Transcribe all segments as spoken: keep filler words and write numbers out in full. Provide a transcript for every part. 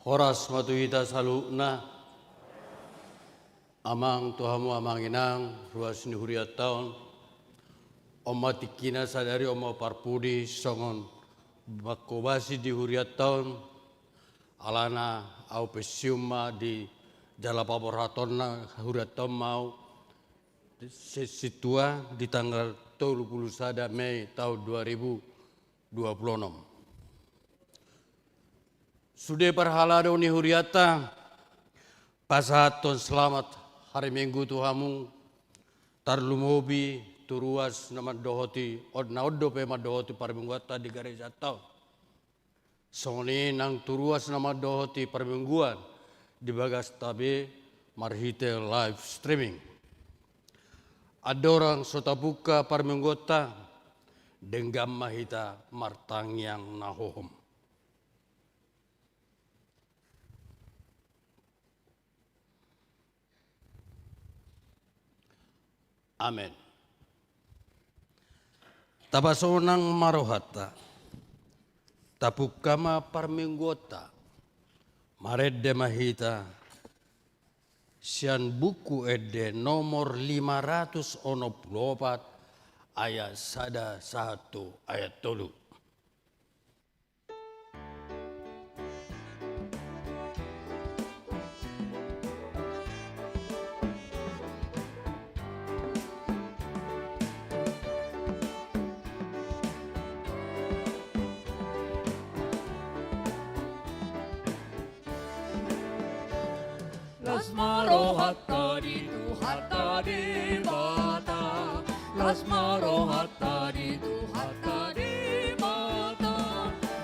Horas ma tu hita saluhutna. Amang, tu hamu amang inang, ruas ni hurianta on. On ma tingkina sadari, on ma parpudi songon mangkobasi di hurianta on. Alana ahu pensiun ma di jala paborhatonna hurianta on ma ahu. Sintua di tanggal tolu pulu sada Mei taon dua ribu dua pulu onom. Sude parhalado ni hurianta, pasahathon selamat hari Minggu tu hamu, tarlumobi tu ruas na mandohoti, on na on dope mandohoti parmingguanta di garejanta on. Songon i nang tu ruas na mandohoti parmingguan di bagasta be marhite live streaming. Andorang so tapungka parmingguanta, denggan ma hita martangiang na hohom. Amen. Tapasonang ma rohanta. Tapungka ma parmingguanta. Marende ma hita sian Buku Ende nomor lima ratus onom pulu opat, ayat sada sahat tu ayat tolu. Las ma rohanta di Tuhanta Debata. Las ma rohanta di Tuhanta Debata.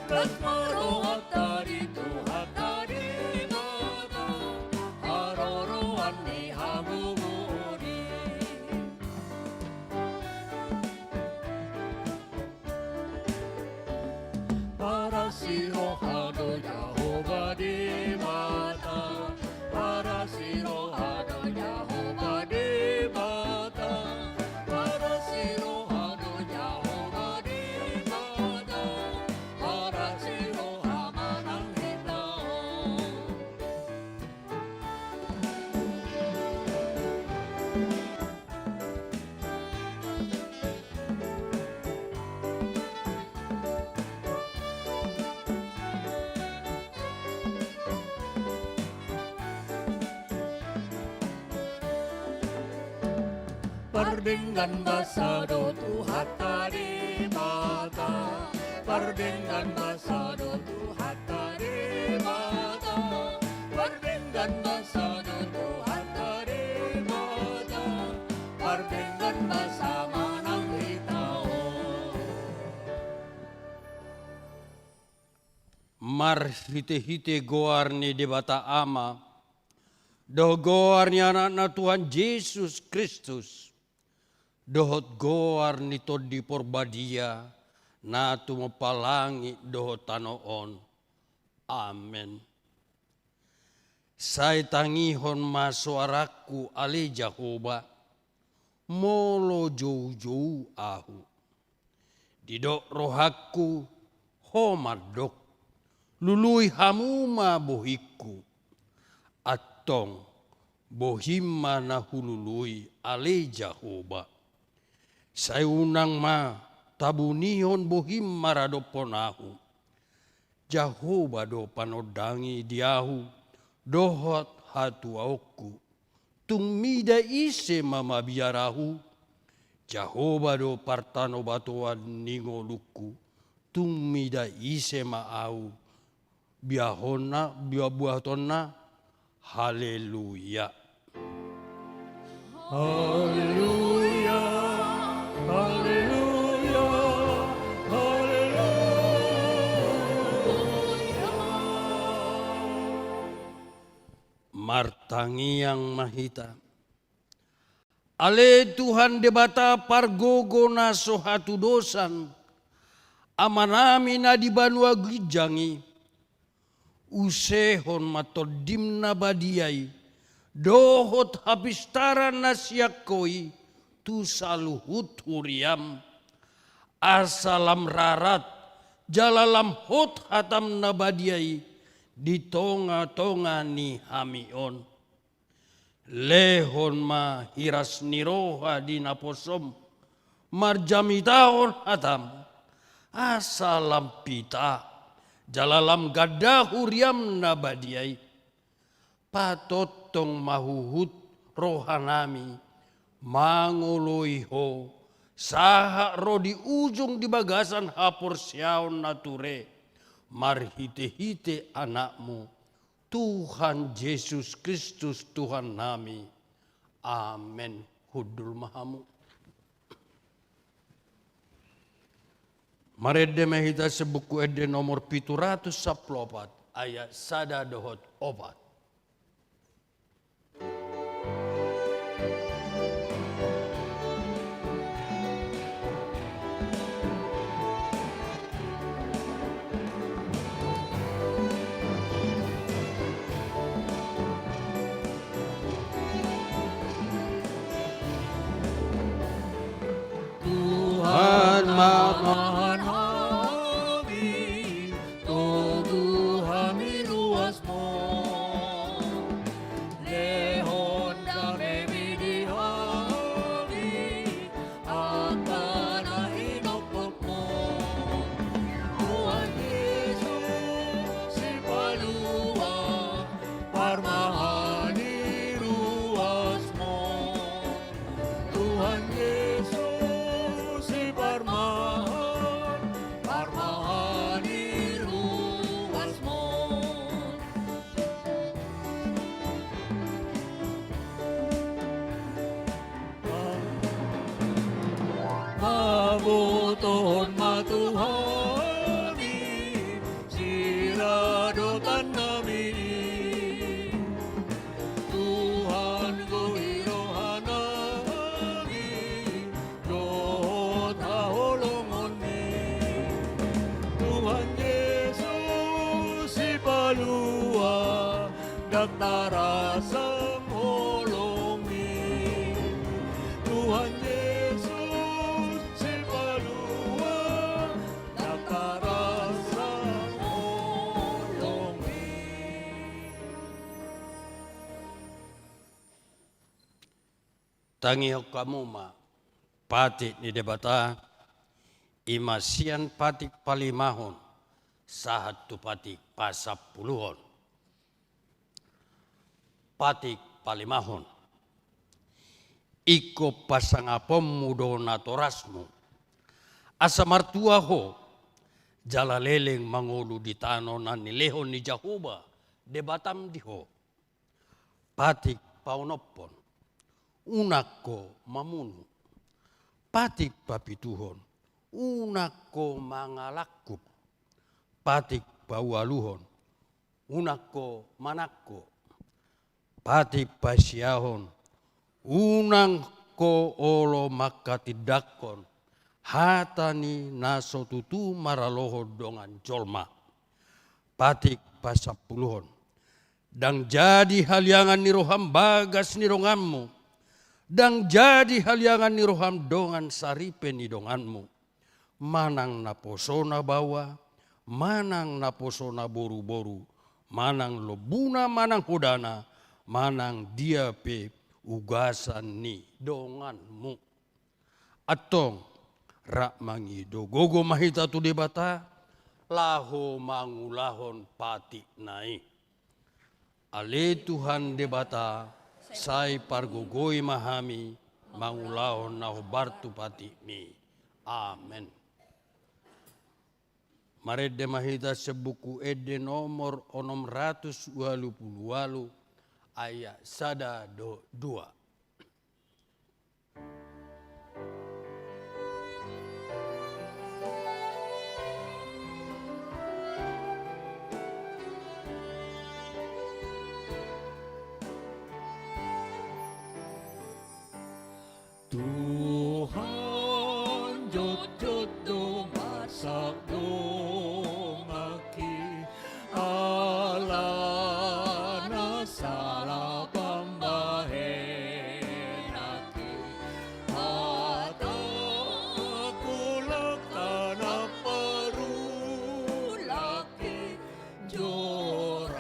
Las ma rohanta di Tuhanta Debata. Haroroan ni habobot i. Parasi roha do Jahowa Debata, parasi roha do Jahowa Debata, parasi roha do Jahowa Debata, parasi roha manang hita on. Pardenggan basa do Tuhanta Debata, pardenggan basa do Tuhanta Debata, pardenggan basa do Tuhanta Debata, pardenggan basa manang hita on. Marhitehite goar ni Debata Ama, dohot goar ni Anakna Tuhan Jesus Kristus, dohot goar ni Tondi Porbadia, na tumompa langit dohot tano on. Amen. Sai tangihon ma soarangku ale Jahowa, molo joujou ahu. Didok rohangku, ho mandok, lului hamu ma bohingku. Antong, bohim ma na hulului ale Jahowa. Sai unang ma tabunihon bohim maradophon ahu. Jahowa do panondangi di ahu, dohot hatuaonku. Tung mida ise ma mabiar ahu? Jahowa do partanobatoan ni ngolungku. Tung mida ise ma ahu biahonna, bia-, buahtonna? Haleluya. Haleluya, haleluya, haleluya. Martangiang ma hita. Ale Tuhan Debata pargogo na so hatudosan, Amanami na di banua ginjang i, usehon ma Tondim na badia i, dohot hapistaran na sian Ho i, tu saluhut huriam. Asa lam rarat, jala lam hot hatam na badia i, di tonga-tonga ni hami on. Lehon ma hiras ni roha di naposom, marjamitahon hatam, asa lam pita, jala lam ganda huriam na badia i. Patongtong ma huhut rohanami, mangoloi Ho, sahat ro di ujung di bagasan haporseaon na ture, marhite-hite Anakmu, Tuhan Jesus Kristus Tuhannami. Amen. Hundul ma hamu. Marende ma hita sian Buku Ende nomor pitu ratus sampulu opat, ayat sada dohot opat. Tuhan, ma- Tuhan hami, togu hami ruasMu. Lehon damemi di hami, angka na hinophopMu. Tuhan Jesus Sipalua, parmahan ni ruasMu. Tuhan Jesus Siparmahan, parmahan ni ruasMu. Pabotohon ma tu hami siradotan nami, Tuhan, gohi roha nami dohot haholongonMi. Tuhan Jesus Sipalua, ndang tarasam holongMi. Tuhan Jesus Sipalua, ndang tarasam holongMi. Tangihon hamu ma patik ni Debata, i ma sian patik palimahon sahat tu patik pasampuluhon. Patik palimahon. Ingkon pasangaponmu do natorasmu, asa martua ho, jala leleng mangolu di tano na nilehon ni Jahowa Debatam di ho. Patik paonomhon, unang ho mamunu. Patik papituhon, unang ho mangalangkup. Patik paualuhon, unang ho manangko. Patik pasiahon, unang ho olo manghatindanghon hata ni na so tutu maralohon dongan jolma. Patik pasampuluhon, ndang jadi haliangan ni roham bagas ni donganmu, ndang jadi haliangan ni roham dongan saripe ni donganmu. Manang naposona baoa, manang naposona boruboru, manang lombuna, manang hodana, manang dia pe ugasan ni donganmu. Antong, rap mangido gogo ma hita tu Debata, laho mangulahon patikna i. Ale Tuhan Debata, sai pargogoi ma hami mangulahon na hombar tu patikmi. Amen. Marende ma hita sian Buku Ende nomor onom ratus ualu pulu ualu, ayat sada dohot dua. Tuhan, jotjot do marsak donganki, ala na sala pambahenanki. Hatangku, langkana parulangki, joro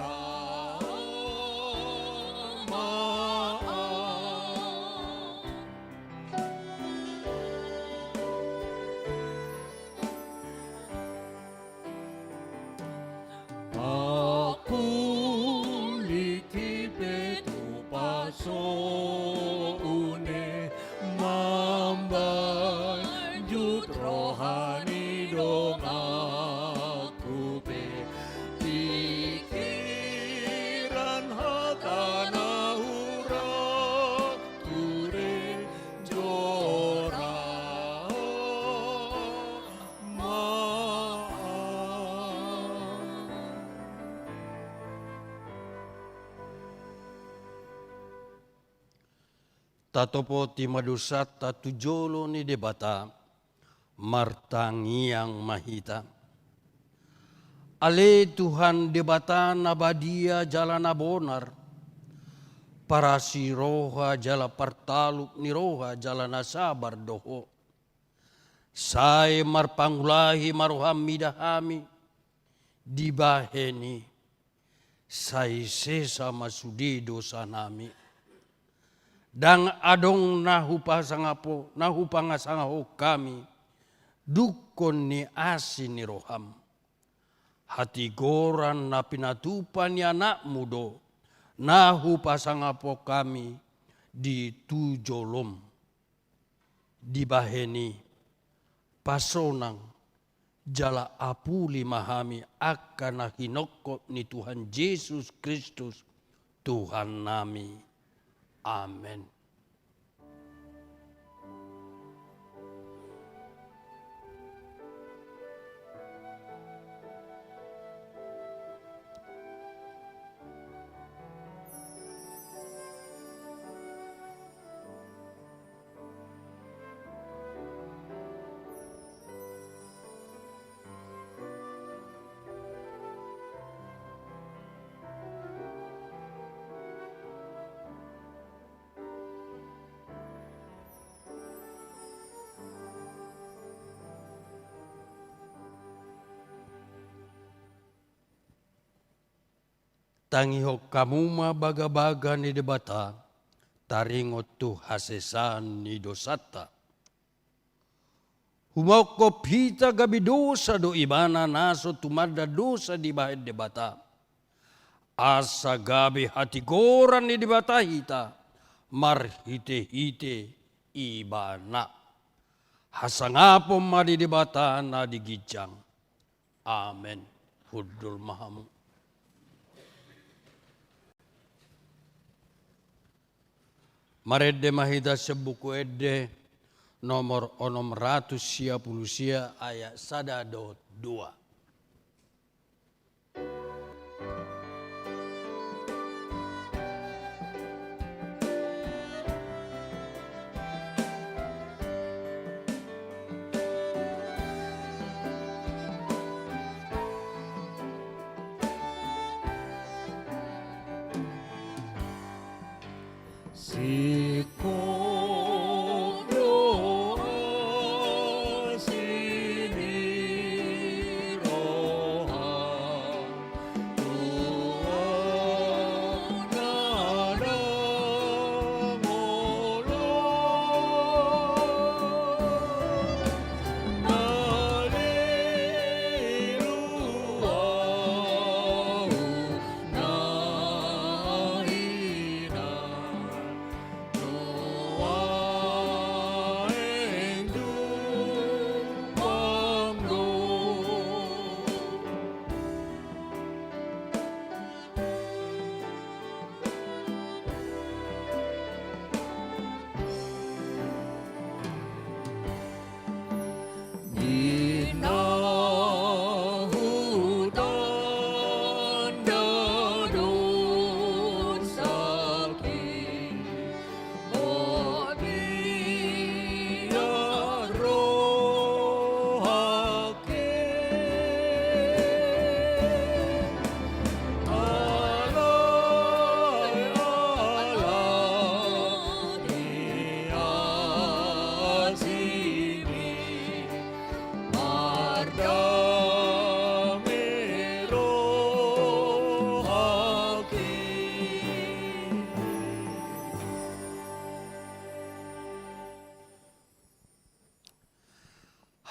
Tatopoti ma dosanta tu jolo ni Debata, martangiang ma hita. Ale Tuhan Debata na badia jala na bonar, parasi roha jala partalup ni roha jala na sabar do Ho. Sai marpangulahi ma roham mida hami, dibahen i sai sesa ma sude dosanami. Ndang adong na hupasangapo-, na hupangasangahon hami, dungkon ni asi ni roham. Hatigoran na pinatupa ni Anakmu do, na hupasangapon hami di tu jolom. Dibahen i, pasonang jala apuli ma hami angka na hinongkop ni Tuhan Jesus Kristus, Tuhannami. Amen. Tangihon hamu ma bagabaga ni Debata, taringot tu hasesaan ni dosanta. Humongkop hita gabe dosa do Ibana na so tumanda dosa dibahen Debata. Asa gabe hatigoran ni Debata hita marhitehite Ibana. Hasangapon ma di Debata na di ginjang. Amen. Hundul ma hamu. Marende ma hita sian Buku Ende nomor onom ratus sia pulu sia, ayat sada dohot dua. Singkop do asi ni roha, tu angka na molo, na lelua na hina.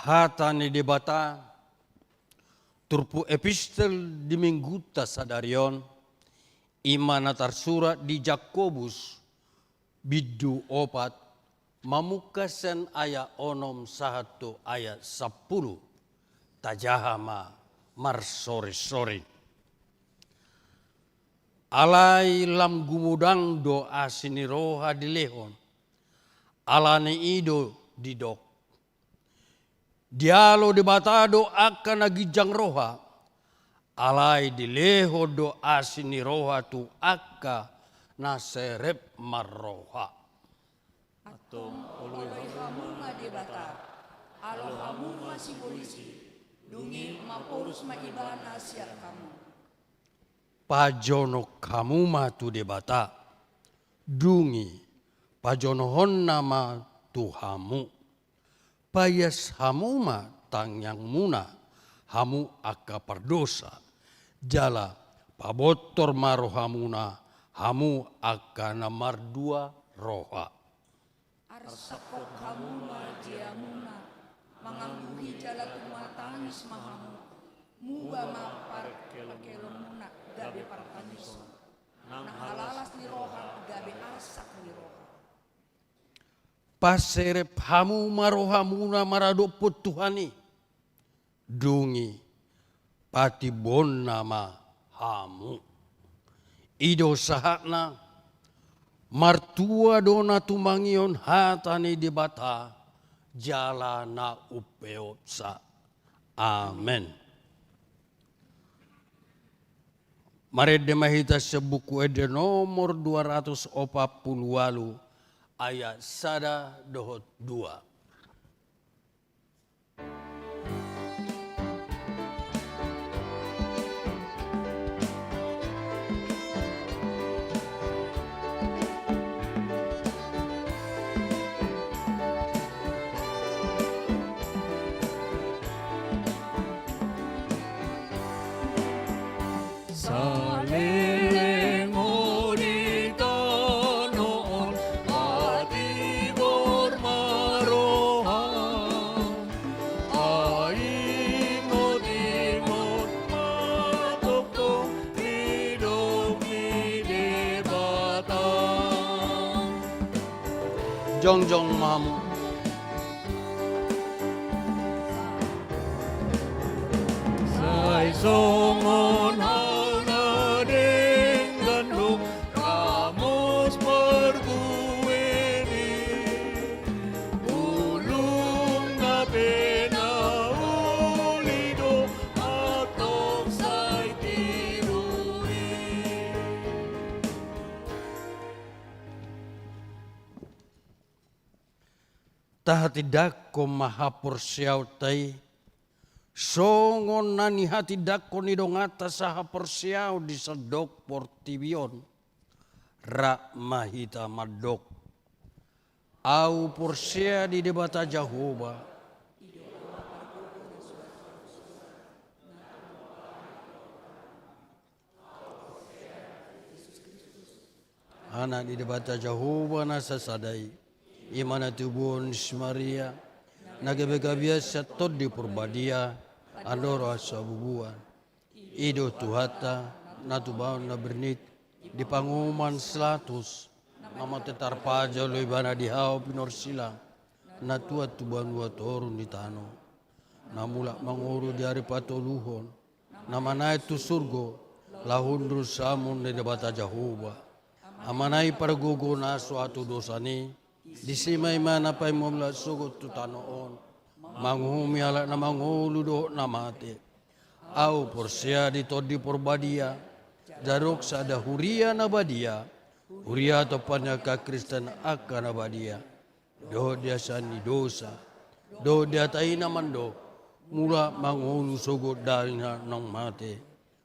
Hata ni Debata, turpuk epistel di minggunta sadari on, i ma na tarsurat di Jakobus, bindu opat, mamungka sian ayat onom sahat tu ayat sampulu. Tajaha ma marsoresore. Alai lam gumodang do asi ni roha dilehon. Ala ni i do didok: Dialo Debata do angka na ginjang roha, alai dilehon do asi ni roha tu angka na serep marroha. Oloi hamu ma Debata, alo hamu ma sibolis i, dung i maporus ma Ibana sian hamu. Pajonok hamu ma tu Debata, dung i pajonohonna ma tu hamu. Paias hamu ma tangiangmuna, hamu angka pardosa, jala pabontor ma rohamuna, hamu angka na mardua roha. Arsakhon hamu ma diamuna, mangangguhi jala tumatangis ma hamu, muba ma parkelkelonmuna gabe partangison, nang halalas ni roha gabe arsak ni roha. Paserep hamu ma rohamuna maradophon Tuhan i, dung i patimbonna ma hamu. I do sahatna, martua do na tumangihon hata ni Debata, jala na umpeopsa. Amen. Marende ma hita sian Buku Ende nomor dua ratus opat pulu ualu, ayat sada dohot dua. Saleleng ho di tano on, patigor ma roham, paingotingot ma tongtong ridop ni Debata. Jongjong ma hamu. Sai songon hau na denggan do ramos parbueni, bulungna pe na uli do antong sai tirui. Tahatindangkon ma haporseaonta i, songon na nihatindangkon ni donganta sahaporseaon di sandok portibi on. Rap ma hita mandok. Ahu porsea di Debata Jahowa. Anak ni Debata Jahowa na sasada i, i ma na tibuon si Maria, na gabe gabean sian Tondi Porbadia, andorang so habubuan. I do Tuhanta, na tubuan na bernit, di pangomoan si Pilatus, na mate tarpajal do Ibana di hau pinorsilang, na tuat tu banua toru ni tano, na mulak mangolu di ari patoluhon, na manaek tu surgo, laho hundul siamun ni Debata Jahowa. Amanami pargogo na so hatudosan i, disi ma Ibana paima mulak sogot tu tano on, manguhumi halak na mangolu dohot na mate. Ahu porsea di Tondi Porbadia, jala adong sada huria na badia, huria tompa ni angka Kristen angka na badia. Dohot di hasesaan ni dosa, dohot di hata i na mandok, mulak mangolu sogot dari na naung mate,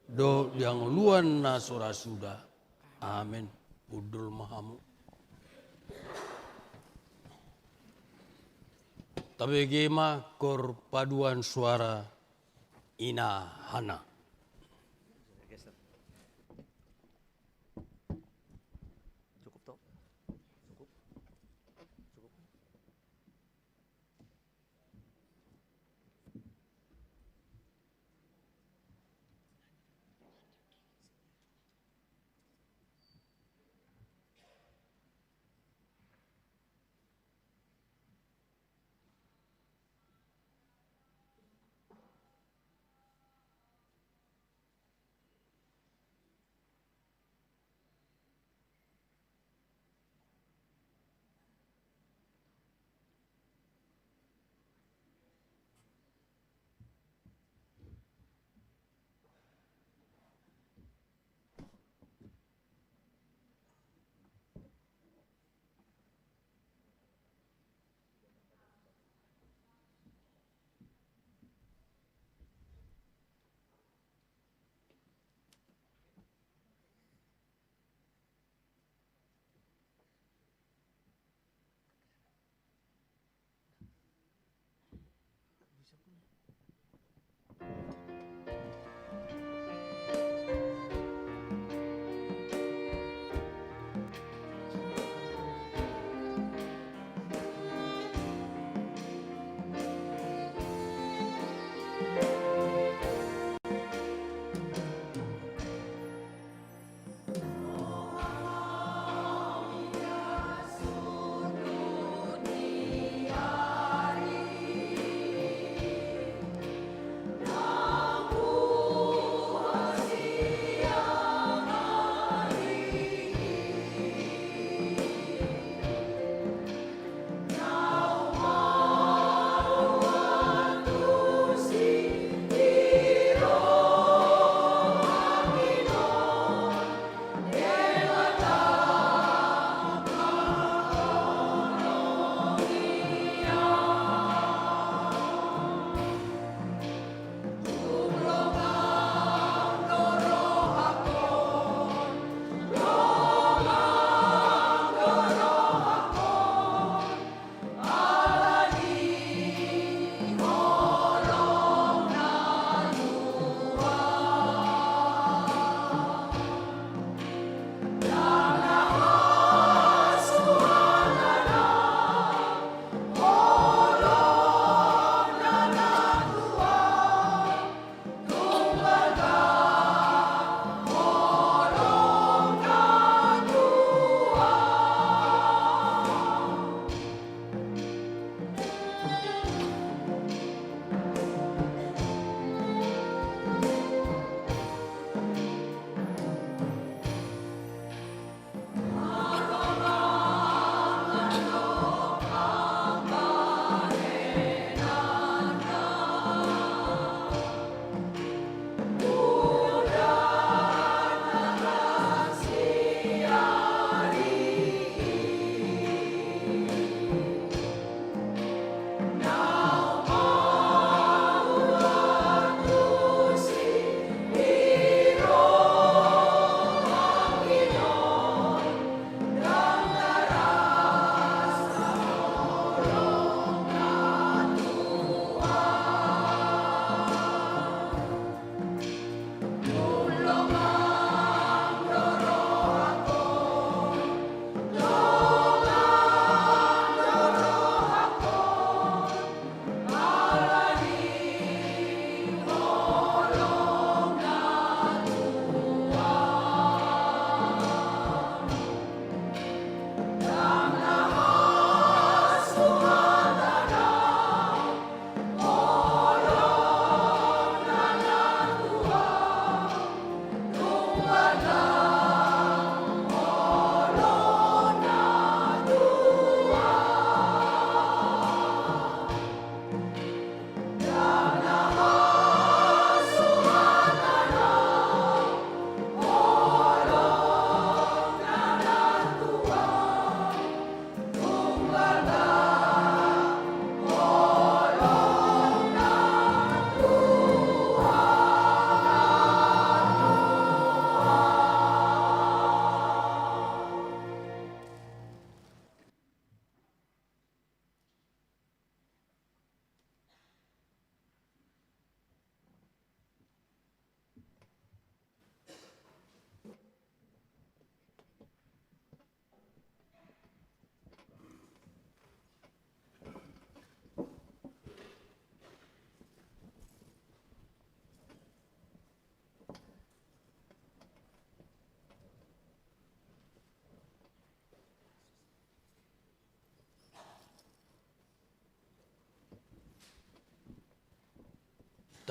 dohot di hangoluan na so ra suda. Amen. Hundul ma hamu. Tabege ma kor paduan suara ina hana. Cukup, toh? Cukup? Cukup?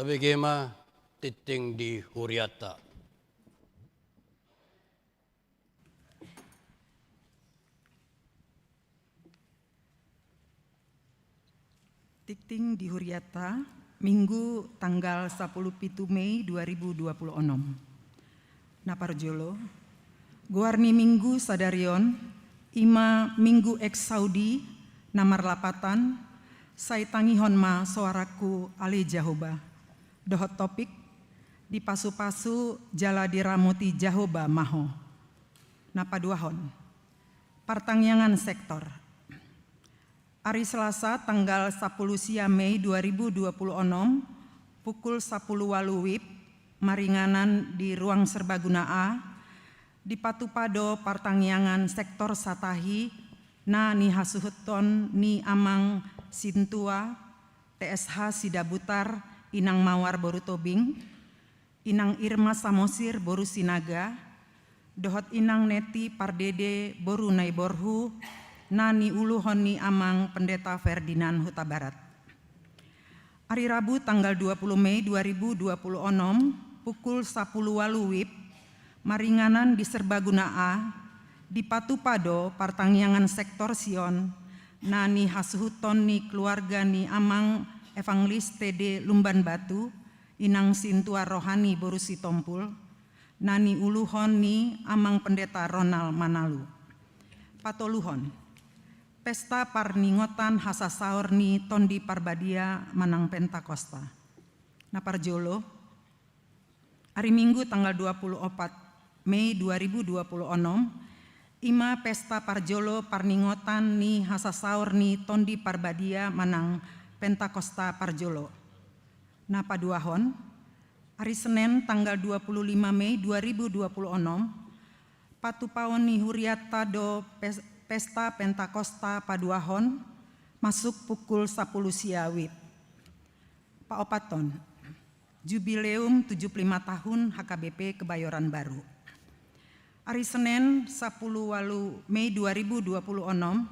Tabege ma tingting di hurianta. Tingting di hurianta, Minggu tanggal sapuluh pitu Mei dua ribu dua puluh onom. Na parjolo, goar ni Minggu sadari on, i ma Minggu Exaudi, na marlapatan, Sai tangihon ma soarangku ale Jahowa. Dohot topik, dipasupasu jala diramoti Jahowa ma ho. Na paduahon, partangiangan sektor. Ari Selasa tanggal sapuluh sia Mei dua ribu dua puluh onom, pukul sapuluh ualu wib, maringanan di ruang serbaguna A, dipatupa do partangiangan sektor satahi na nihasuhuton ni Amang Sintua, T S H Sidabutar, Inang Mawar boru Tobing, Inang Irma Samosir boru Sinaga, dohot Inang Neti Pardede boru Naiborhu, na niuluhon ni Amang Pendeta Ferdinand Hutabarat. Ari Rabu tanggal dua puluh Mei dua ribu dua puluh onom, pukul sapuluh ualu wib, maringanan di serbaguna A, dipatupa do partangiangan sektor Sion, na nihasuhuton ni keluarga ni Amang Evangelis T D Lumban Batu, Inang Sintua Rohani boru Sitompul, na niuluhon ni Amang Pendeta Ronald Manalu. Patoluhon, pesta parningotan hasasaor ni Tondi Parbadia manang Pentakosta. Na parjolo, ari Minggu tanggal dua puluh opat Mei dua ribu dua puluh onom, i ma pesta parjolo parningotan ni hasasaor ni Tondi Parbadia manang Pentakosta parjolo. Na paduahon, ari Senen tanggal dua puluh lima Mei dua ribu dua puluh onom, patupaon ni hurianta do pes-, pesta Pentakosta paduahon, masuk pukul sapuluh sia wib. Paopathon, Jubileum tujuh puluh lima tahun H K B P Kebayoran Baru. Ari Senen, sapuluh ualu Mei dua ribu dua puluh onom,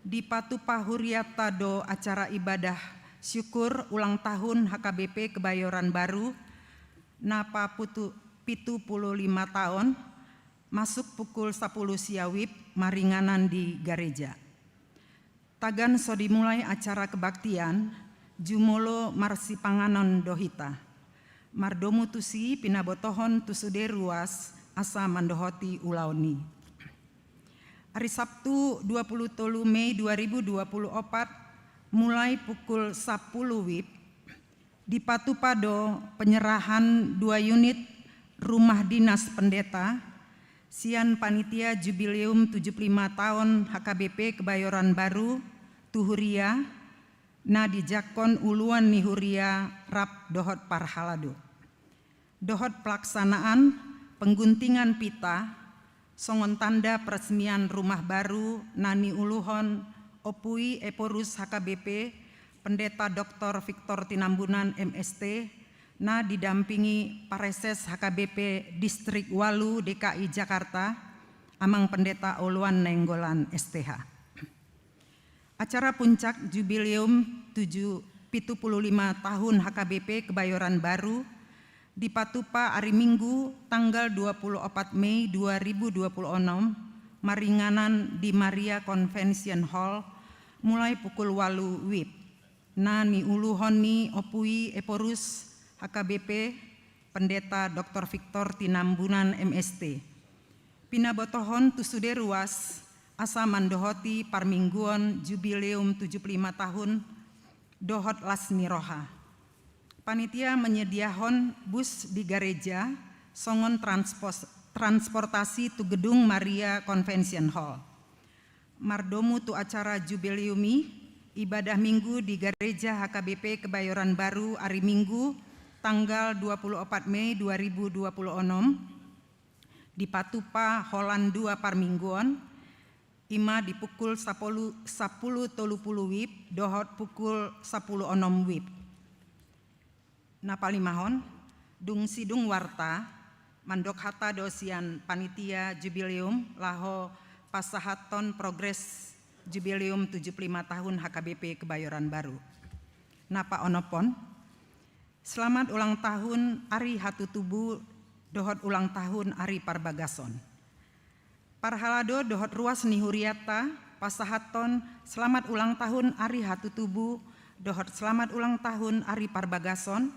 dipatupa hurianta do acara ibadah syukur ulang tahun H K B P Kebayoran Baru, na paputu-, pitu puluh lima taon, masuk pukul sapuluh sia wib, maringanan di gareja. Tagan so dimulai acara kebaktian, jumolo marsipanganon do hita. Mardomu tusi pinabotohon tu sude ruas asa mandohoti ulaon i. Ari Sabtu dua puluh tolu Mei dua ribu dua puluh opat, mulai pukul sapuluh wib, dipatupa do penyerahan dua unit rumah dinas pendeta sian panitia Jubileum tujuh puluh lima taon H K B P Kebayoran Baru tu huria, na dijangkon uluan ni huria rap dohot parhalado. Dohot pelaksanaan pengguntingan pita songon tanda peresmian rumah baru na niuluhon Ompu i Ephorus H K B P, Pendeta Doktor Victor Tinambunan M S T, na didampingi Praeses H K B P Distrik ualu D K I Jakarta, Amang Pendeta Oloan Nainggolan S T H. Acara puncak Jubileum tujuh, pitu puluh lima tahun H K B P Kebayoran Baru dipatupa ari Minggu tanggal dua puluh opat Mei dua ribu dua puluh onom, maringanan di Maria Convention Hall, mulai pukul ualu wib, na niuluhon ni Ompu i Ephorus H K B P, Pendeta Doktor Victor Tinambunan M S T. Pinabotohon tu sude ruas asa mandohoti parmingguon Jubileum tujuh puluh lima tahun dohot las ni roha. Panitia menyediahon bus di gareja songon transpos-, transportasi tu gedung Maria Convention Hall. Mardomu tu acara Jubileum i, ibadah Minggu di Gareja H K B P Kebayoran Baru ari Minggu tanggal dua puluh opat Mei dua ribu dua puluh onom, dipatupa holan dua parmingguon, i ma di pukul sapuluh, sapuluh tolu puluh wib dohot pukul sapuluh onom wib. Na palimahon, dung sidung warta, mandok hata do sian panitia Jubileum laho pasahathon progres Jubileum tujuh puluh lima tahun H K B P Kebayoran Baru. Na paonomhon, Selamat ulang tahun ari hatutubu dohot ulang tahun ari parbagason. Parhalado dohot ruas ni hurianta pasahathon selamat ulang tahun ari hatutubu dohot selamat ulang tahun ari parbagason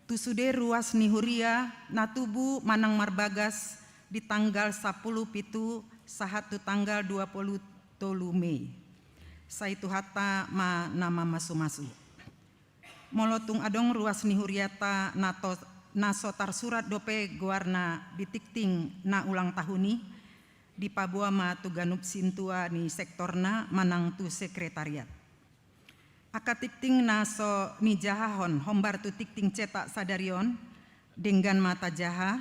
tu sude ruas ni huria na tubu manang marbagas di tanggal sampulu pitu sahat tu tanggal dua pulu tolu Mei. Sai Tuhanta ma na mamasumasu. Molo tung adong ruas ni hurianta na to-, na so tarsurat dope goarna di tingting na ulang tahun i, dipaboa ma tu ganup sintua ni sektorna manang tu sekretariat. Angka tingting na so nijahahon hombar tu tingting cetak sadari on, denggan ma tajaha,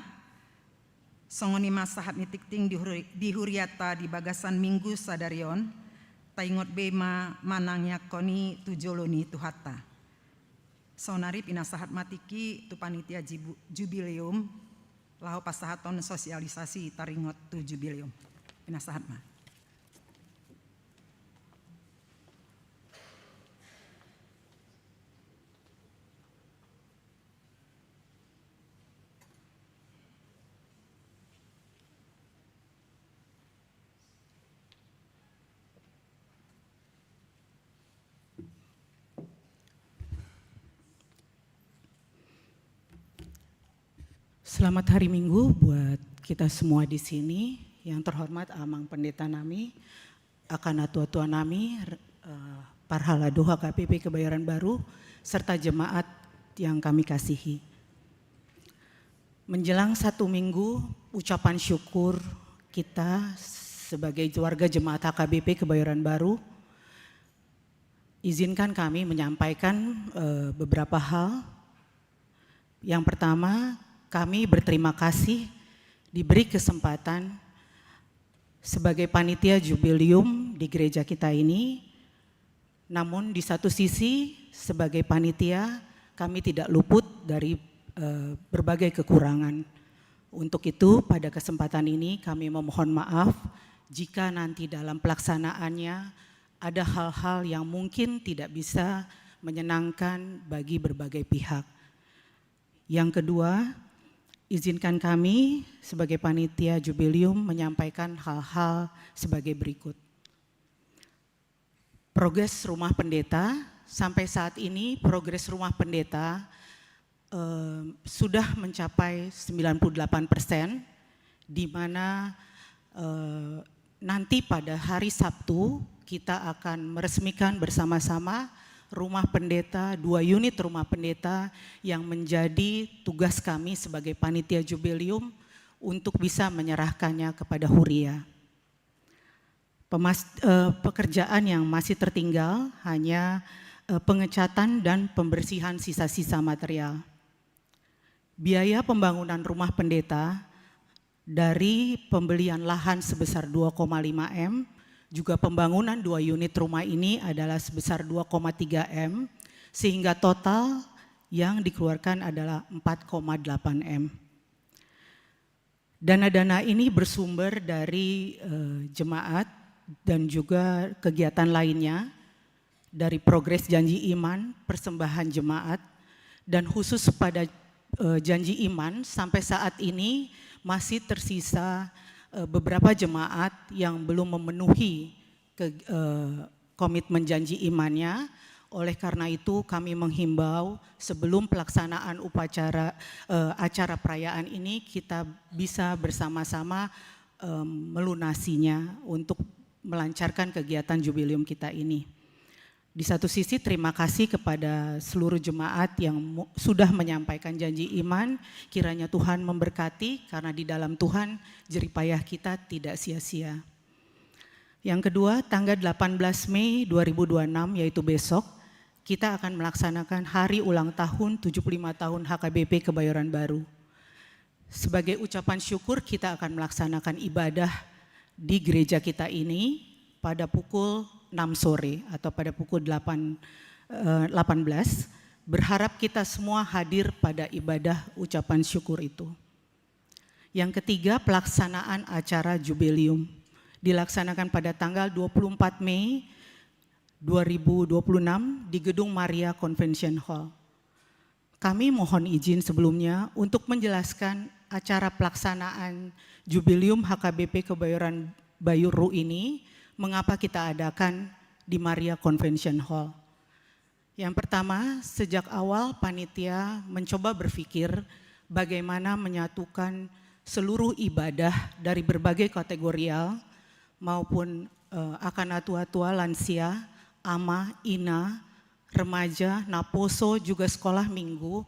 songon i ma sahat ni tingting di huri-, di hurianta di bagasan minggu sadari on, taingot be ma manangiangkon i tu jolo ni Tuhanta. Saonari pinasahat ma tingki tu panitia jibu-, jubileum, laho pasahathon sosialisasi taringot tu jubileum. Pinasahat ma. Selamat hari Minggu buat kita semua di sini. Yang terhormat Amang Pendeta nami, angka natua-tua nami, r-, eh, parhalado H K B P Kebayoran Baru, serta jemaat yang kami kasihi. Menjelang satu minggu ucapan syukur kita sebagai warga jemaat H K B P Kebayoran Baru, izinkan kami menyampaikan, eh, beberapa hal. Yang pertama, kami berterima kasih diberi kesempatan sebagai panitia jubileum di gereja kita ini. Namun, di satu sisi, sebagai panitia, kami tidak luput dari, eh, berbagai kekurangan. Untuk itu, pada kesempatan ini, kami memohon maaf jika nanti dalam pelaksanaannya ada hal-hal yang mungkin tidak bisa menyenangkan bagi berbagai pihak. Yang kedua, izinkan kami sebagai panitia jubileum menyampaikan hal-hal sebagai berikut. Progres rumah pendeta, sampai saat ini progres rumah pendeta, eh, sudah mencapai sembilan puluh delapan persen, di mana, eh, nanti pada hari Sabtu kita akan meresmikan bersama-sama rumah pendeta, dua unit rumah pendeta yang menjadi tugas kami sebagai panitia jubileum untuk bisa menyerahkannya kepada huria. Pemas-, eh, pekerjaan yang masih tertinggal hanya, eh, pengecatan dan pembersihan sisa-sisa material. Biaya pembangunan rumah pendeta dari pembelian lahan sebesar dua koma lima M, juga pembangunan dua unit rumah ini adalah sebesar dua koma tiga M, sehingga total yang dikeluarkan adalah empat koma delapan M. Dana-dana ini bersumber dari, eh, jemaat dan juga kegiatan lainnya, dari progres janji iman, persembahan jemaat, dan khusus pada, eh, janji iman, sampai saat ini masih tersisa, eh, beberapa jemaat yang belum memenuhi ke-, eh, komitmen janji imannya. Oleh karena itu, kami menghimbau sebelum pelaksanaan upacara, eh, acara perayaan ini, kita bisa bersama-sama, em, melunasinya untuk melancarkan kegiatan jubileum kita ini. Di satu sisi, terima kasih kepada seluruh jemaat yang mu-, sudah menyampaikan janji iman. Kiranya Tuhan memberkati, karena di dalam Tuhan jerih payah kita tidak sia-sia. Yang kedua, tanggal delapan belas Mei dua ribu dua enam, yaitu besok, kita akan melaksanakan hari ulang tahun tujuh puluh lima tahun H K B P Kebayoran Baru. Sebagai ucapan syukur, kita akan melaksanakan ibadah di gereja kita ini pada pukul enam sore atau pada pukul delapan, eh, delapan belas. Berharap kita semua hadir pada ibadah ucapan syukur itu. Yang ketiga, pelaksanaan acara jubileum dilaksanakan pada tanggal dua puluh empat Mei dua ribu dua puluh enam di Gedung Maria Convention Hall. Kami mohon izin sebelumnya untuk menjelaskan acara pelaksanaan Jubileum H K B P Kebayoran Baru ini, mengapa kita adakan di Maria Convention Hall. Yang pertama, sejak awal panitia mencoba berpikir bagaimana menyatukan seluruh ibadah dari berbagai kategorial maupun, eh, akan natua-tua, lansia, ama, ina, remaja, naposo, juga sekolah minggu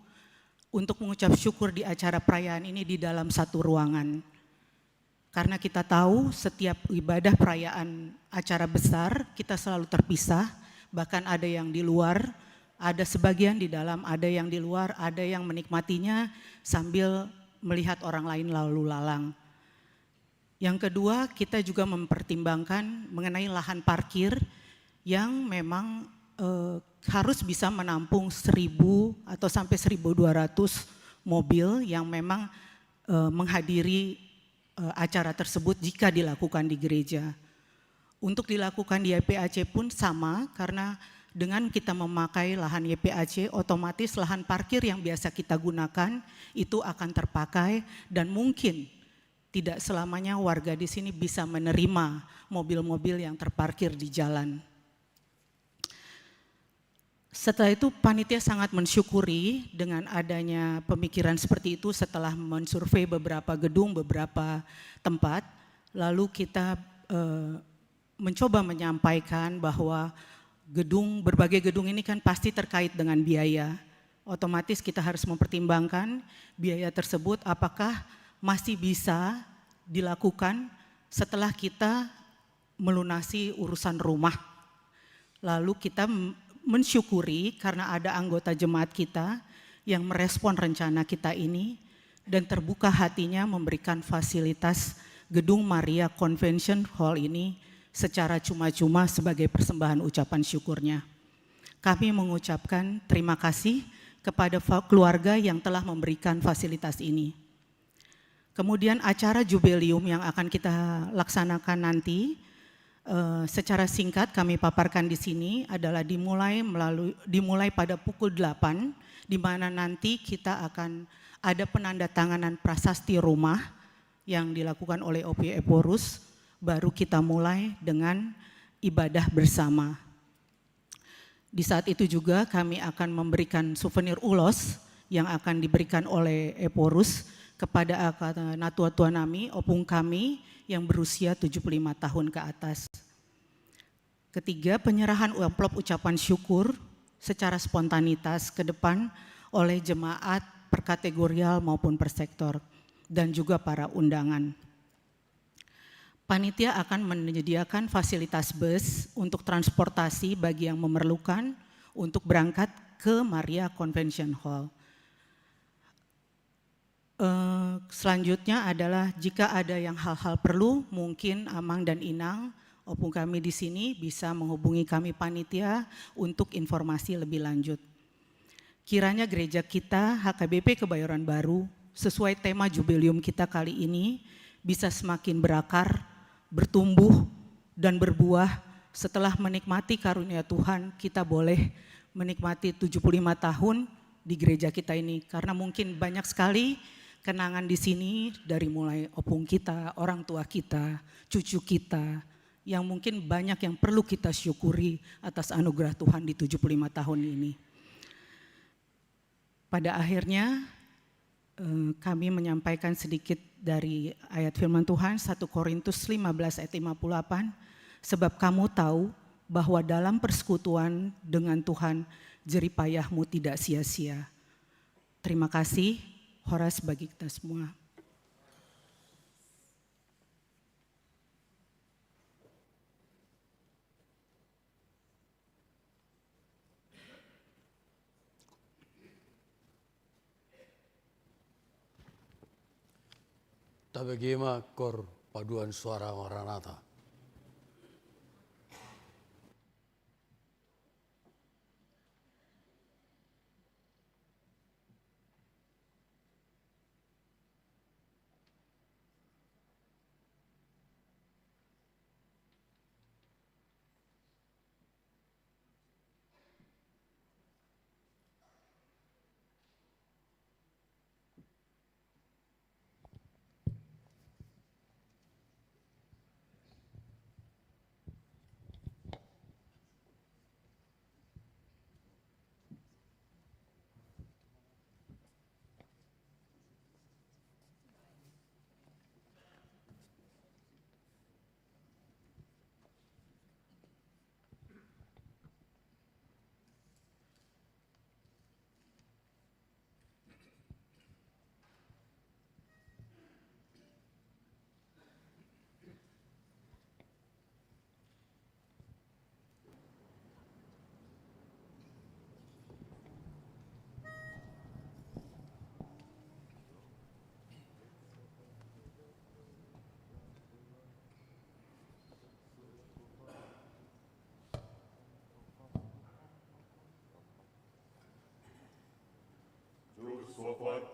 untuk mengucap syukur di acara perayaan ini di dalam satu ruangan. Karena kita tahu setiap ibadah perayaan acara besar, kita selalu terpisah, bahkan ada yang di luar, ada sebagian di dalam, ada yang di luar, ada yang menikmatinya sambil melihat orang lain lalu lalang. Yang kedua, kita juga mempertimbangkan mengenai lahan parkir yang memang, eh, harus bisa menampung seribu atau sampai seribu dua ratus mobil yang memang, eh, menghadiri, eh, acara tersebut jika dilakukan di gereja. Untuk dilakukan di Y P A C pun sama, karena dengan kita memakai lahan Y P A C, otomatis lahan parkir yang biasa kita gunakan itu akan terpakai, dan mungkin tidak selamanya warga di sini bisa menerima mobil-mobil yang terparkir di jalan. Setelah itu, panitia sangat mensyukuri dengan adanya pemikiran seperti itu setelah mensurvei beberapa gedung, beberapa tempat. Lalu kita, eh, mencoba menyampaikan bahwa gedung, berbagai gedung ini kan pasti terkait dengan biaya. Otomatis kita harus mempertimbangkan biaya tersebut apakah masih bisa dilakukan setelah kita melunasi urusan rumah. Lalu kita m-, mensyukuri karena ada anggota jemaat kita yang merespon rencana kita ini dan terbuka hatinya memberikan fasilitas gedung Maria Convention Hall ini secara cuma-cuma sebagai persembahan ucapan syukurnya. Kami mengucapkan terima kasih kepada fa-, keluarga yang telah memberikan fasilitas ini. Kemudian acara jubileum yang akan kita laksanakan nanti, eh, secara singkat kami paparkan di sini adalah dimulai melalui, dimulai pada pukul delapan, di mana nanti kita akan ada penandatanganan prasasti rumah yang dilakukan oleh O P Ephorus, baru kita mulai dengan ibadah bersama. Di saat itu juga kami akan memberikan souvenir ulos yang akan diberikan oleh Ephorus kepada angka natua-tua nami, opung kami yang berusia tujuh puluh lima tahun ke atas. Ketiga, penyerahan amplop ucapan syukur secara spontanitas ke depan oleh jemaat per kategorial maupun per sektor, dan juga para undangan. Panitia akan menyediakan fasilitas bus untuk transportasi bagi yang memerlukan untuk berangkat ke Maria Convention Hall. Eh, selanjutnya adalah jika ada yang hal-hal perlu, mungkin Amang dan Inang, opung kami di sini bisa menghubungi kami panitia untuk informasi lebih lanjut. Kiranya gereja kita, H K B P Kebayoran Baru, sesuai tema jubileum kita kali ini, bisa semakin berakar, bertumbuh, dan berbuah. Setelah menikmati karunia Tuhan, kita boleh menikmati tujuh puluh lima tahun di gereja kita ini. Karena mungkin banyak sekali kenangan di sini, dari mulai opung kita, orang tua kita, cucu kita, yang mungkin banyak yang perlu kita syukuri atas anugerah Tuhan di tujuh puluh lima tahun ini. Pada akhirnya, eh, kami menyampaikan sedikit dari ayat firman Tuhan, satu Korintus lima belas ayat lima puluh delapan, "Sebab kamu tahu bahwa dalam persekutuan dengan Tuhan, jerih payahmu tidak sia-sia." Terima kasih, horas bagi kita semua. Tabege ma kor paduan suara Maranatha.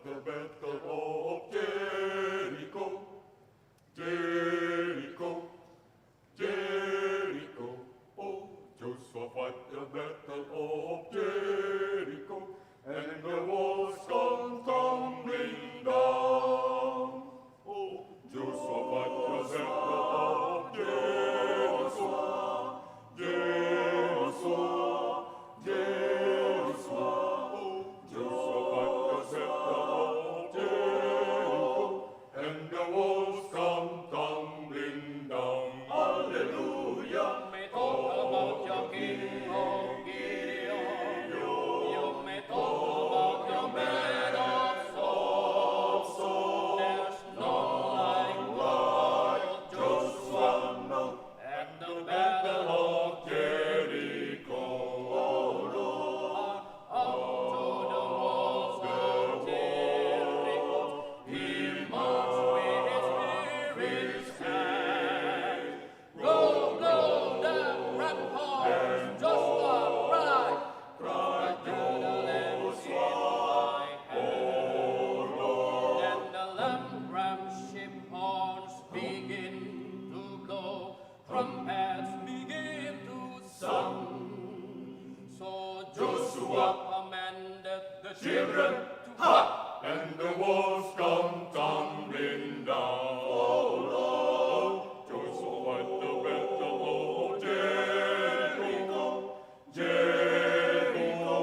the battle of Jericho, Jericho, Jericho. Oh, Joshua fight the battle of Jericho, and the walls come tumbling down. Oh, Joshua fight the battle of Jericho, Jericho, Jericho. Oh, Joshua fight the battle of Jericho, and the walls come tumbling down. Hallelujah. You may talk about your king, oh Gideon. You may talk about your men of war. There's none like Joshua, no. And the battle of Jericho, oh Lord, unto the walls of Jericho, he marched with his spirit's hand. Go, go, the ramparts, Joshua cried, cry to the Lamb in thy hand. And the Lamb ram sheep horns begin to blow, trumpets begin to sound. So Joshua commanded the children to fight, and the walls come tumbling down. Oh Lord, Joshua fight the battle of Jericho. Jericho,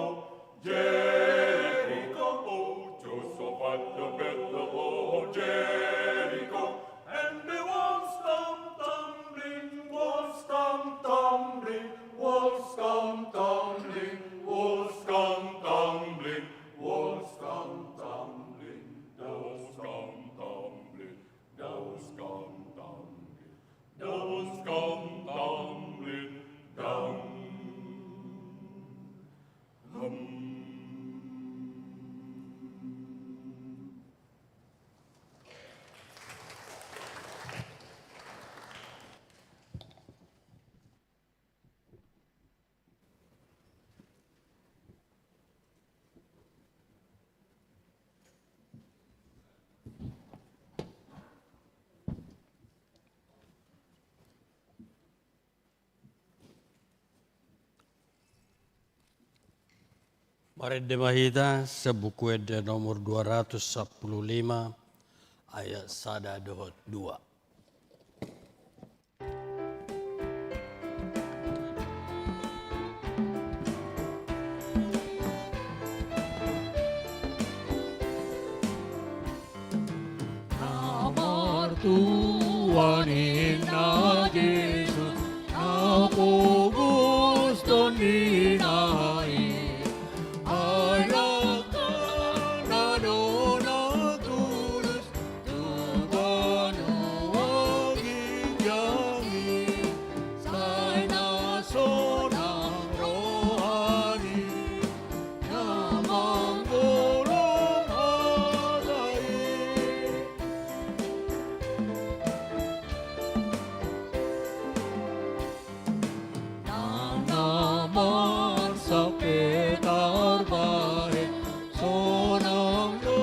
Jericho, oh, Joshua fight the battle of Jericho, and the walls come tumbling, walls come tumbling, walls come tumbling, walls come tumbling, walls come tumbling, walls come tumbling. Those come tumbling, those come tumbling down. Hum. Marende ma hita sian Buku Ende nomor dua ratus sampulu lima, ayat sada dohot dua. Na martua ninna Jesus, na pogos tondina i, ai langkatna do na tulus tu banua ginjang i, sai na sonang rohani na manggolom hata i. Nang na marsak pe tarbahen sonang do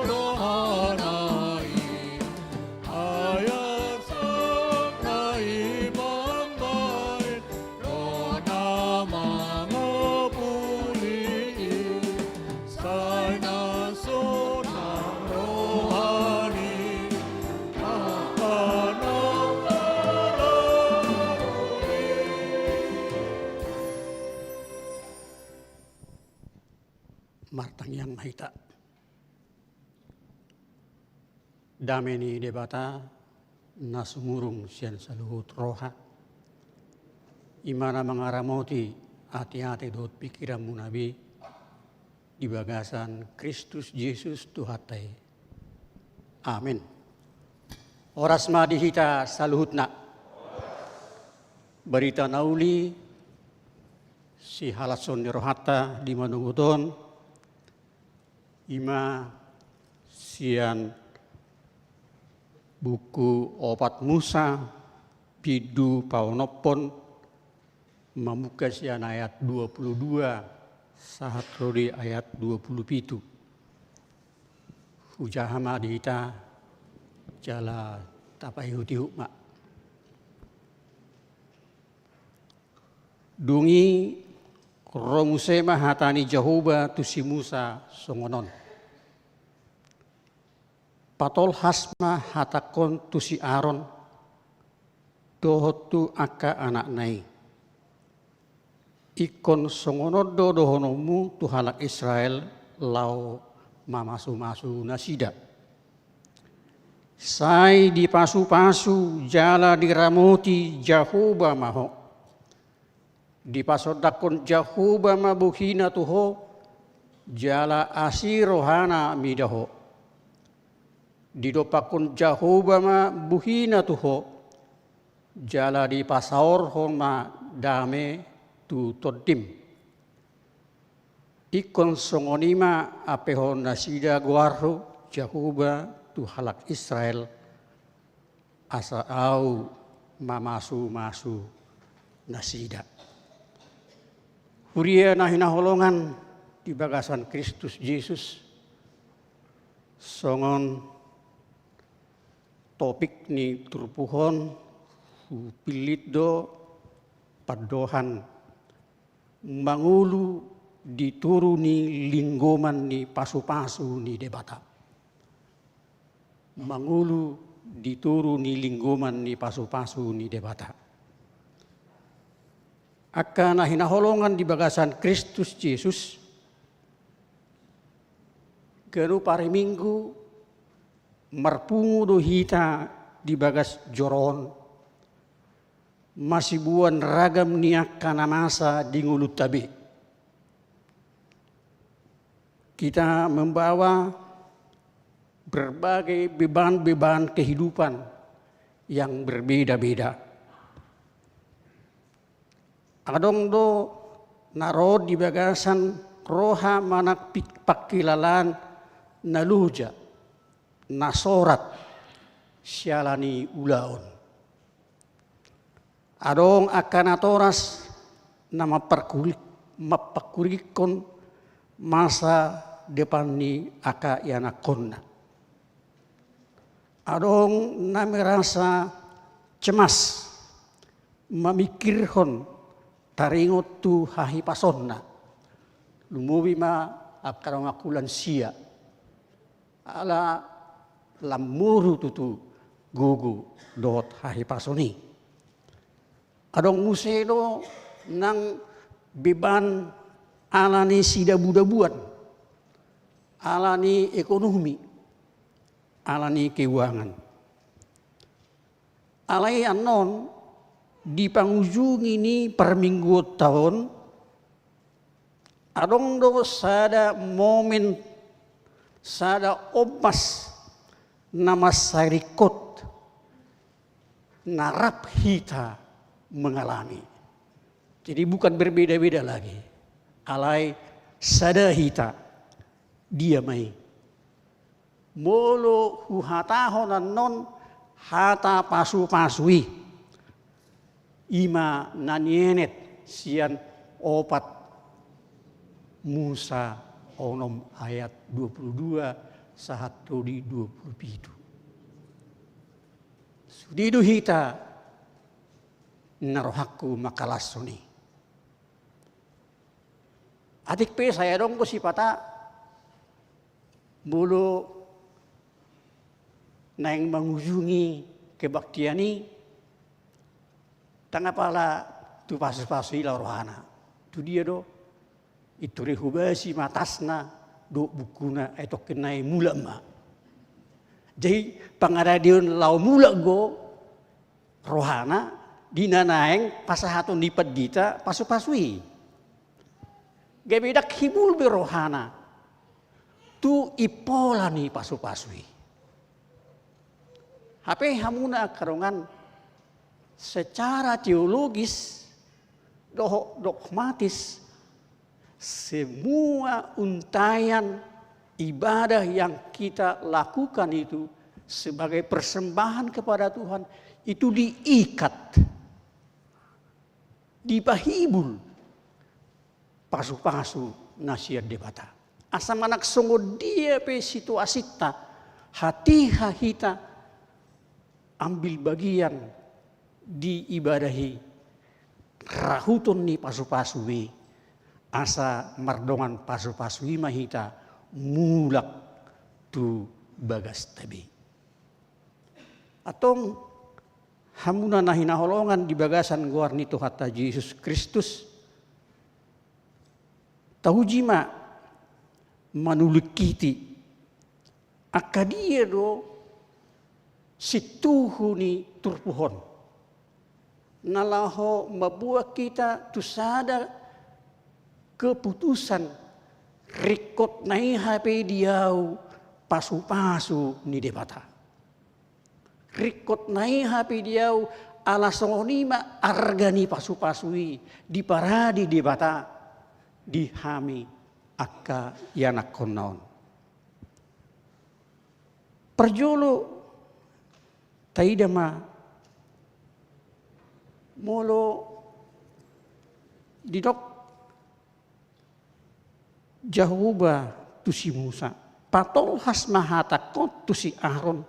rohana i, ai arsakna i mambahen rohana mangapuli i, sai na sonang rohani angka na marorot i. Martangiang ma hita. Dame ni Debata na sumurung sian saluhut roha, i ma na mangaramoti ateate dohot pingkiranmuna be di bagasan Kristus Jesus Tuhanta i. Amen. Horas ma di hita saluhutna. Barita na uli sihalashon ni rohanta di manogot on, i ma sian buku Opat Musa, bindu paonomhon, mamungka sian ayat dua pulu dua sahat ro di ayat dua pulu pitu. Hujaha ma di hita jala tapaihutihut ma. Dung i ro muse ma hata ni Jahowa tu si Musa songon on: Patolhas ma hatangkon tu si Aron dohot tu angka anakna i: Ingkon songon on do dohononmu tu halak Israel laho mamasumasu nasida: Sai dipasupasu jala diramoti Jahowa ma ho. Dipasondangkon Jahowa ma bohina tu ho, jala asi rohana mida ho. Didompakkon Jahowa ma bohina tu ho, jala dipasaorhon ma dame tu tondim. Ingkon songon i ma ampehon nasida goarhu, Jahowa, tu halak Israel, asa ahu mamasumasu nasida. Huria na hinaholongan di bagasan Kristus Jesus, songon topik ni turpuk on, hupillit do pandohan mangolu di toru ni linggoman ni pasupasu ni Debata. Mangolu di toru ni linggoman ni pasupasu ni Debata. Angka na hinaholongan di bagasan Kristus Jesus, ganup ari Minggu marpungu do hita di bagas joro on, masiboan ragam ni angka na masa di ngolunta be. Kita membawa berbagai beban-beban kehidupan yang berbeda-beda. Adong do na ro di bagasan roha manang pik-, pangkilalaan na loja, na sorat siala ni ulaon. Adong angka natoras na mamparkurik-, mampangkurikkon masa depan ni angka ianakhonna. Adong na merasa cemas mamikirhon taringot tu hahipasonna. Lumobi ma angka donganku lansia. Ala lam moru tutu gogo dohot hahipason i. Adong muse do nang beban ala ni sidabudabuan, ala ni ekonomi, ala ni keuangan. Alai annon di pangujungi ni parmingguonta on, adong do sada momen, sada ombas na mansai ringkot na rap hita mengalami. Jadi bukan berbeda-beda lagi. Alai sada hita, dia ma i. Molo huhatahon annon hata pasupasu i, i ma na nienet sian opat Musa onom ayat dua puluh dua sahat tu di dua puluh pitu. Sude do hita na rohangku mangkalashon i. Atik pe sai adong do sipata molo naeng mangujungi kebaktian i, ndang apala tu pasupasu i laho rohana. Tu dia do? Intor hobasi ma tasna dohot bukuna, ai tongkin nai mulak ma. Jadi pangaradeon laho mulak do rohana di na naeng pasahaton ni pandita pasupasu i. Gabe ndang hibul be rohana tu impola ni pasupasu i. Hape hamuna angka dongan, secara teologis dohot dogmatis, semua untaian ibadah yang kita lakukan itu sebagai persembahan kepada Tuhan, itu diikat, dipahibul pasupasu na sian Debata. Asa manang songon dia pe situasinta, hatiha hita ambil bagian di ibadah i, rahuton ni pasu-pasu i, asa mardongan pasu-pasu i ma hita mulak tu bagasta be. Antong, hamuna na hinaholongan di bagasan goar ni Tuhanta Jesus Kristus, tauji ma manulingkiti angka dia do sintuhu ni turpuk on na laho mamboan hita tu sada keputusan, ringkot na i hape di ahu pasu-pasu ni Debata. Ringkot na i hape di ahu, ala songon i ma arga ni pasu-pasu i diparade Debata di hami angka ianakhonna on. Parjolo, taida ma, molo didok Jahowa tu si Musa, patolhas ma hatangkon tu si Aron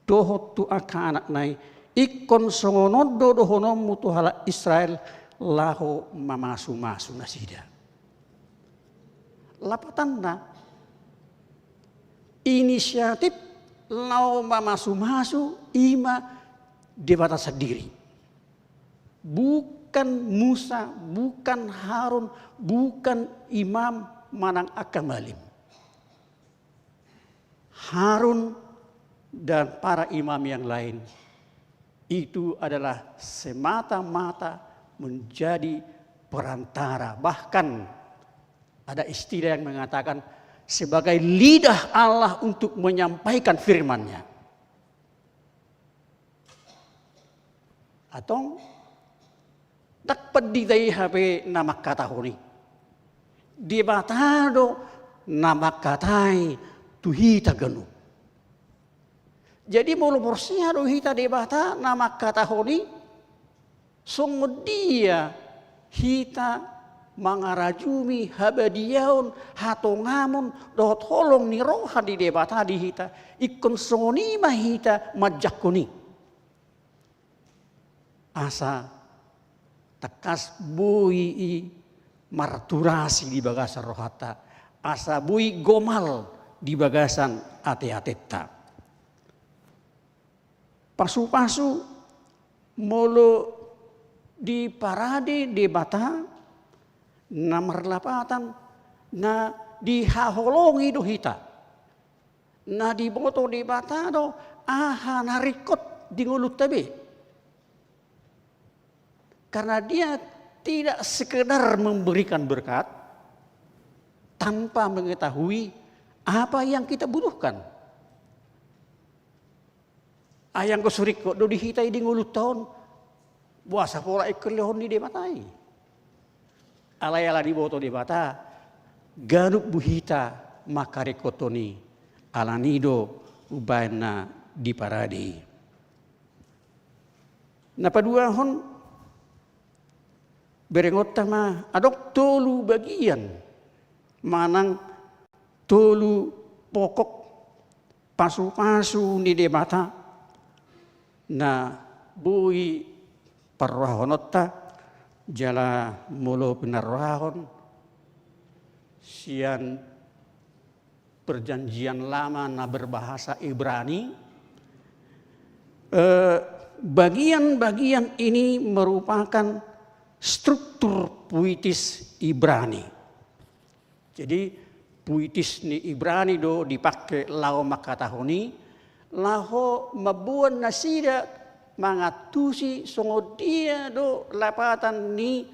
dohot tu angka anakna i, ingkon songon on do dohononmu tu halak Israel laho mamasu-masu nasida. Lapatanna, inisiatif laho mamasu-masu i ma Debata sandiri. Bukan Musa, bukan Harun, bukan imam manang angka malim. Harun dan para imam yang lain itu adalah semata-mata menjadi perantara. Bahkan ada istilah yang mengatakan sebagai lidah Allah untuk menyampaikan firman-Nya. Antong, ndang pandita i hape na mangkatahon i. Debata do na mangkatai tu hita ganup. Jadi molo porsea do hita Debata na mangkatahon i, songon dia hita mangarajumi habadiaon, hatongamon dohot holong ni roha ni Debata di hita, ingkon songon i ma hita manjangkon i. Asa tangkas boi i marturasi di bagasan rohanta, asa boi gomal di bagasan ate-atenta. Pasu-pasu molo diparade Debata, na marlapatan na dihaholongi do hita. Na diboto Debata do aha na ringkot di ngolunta be. Karena Dia tidak sekedar memberikan berkat tanpa mengetahui apa yang kita butuhkan. Ai anggo so ringkot do di hita i di ngolunta on, boasa pola ingkon lehon ni Debata i? Alai ala diboto Debata, ganup buhita mangkaringkothon i, alani do umbahen na diparade i. Na paduahon, berengonta ma adong tolu bagian manang tolu pokok pasu-pasu ni Debata na boi parrohahononta, jala molo pinarrohahon sian Perjanjian Lama na berbahasa Ibrani, eh, bagian-bagian ini merupakan struktur puitis Ibrani. Jadi, puitis ni Ibrani do dipangke laho mangkatahon i, laho mamboan nasida mangantusi songon dia do lapatan ni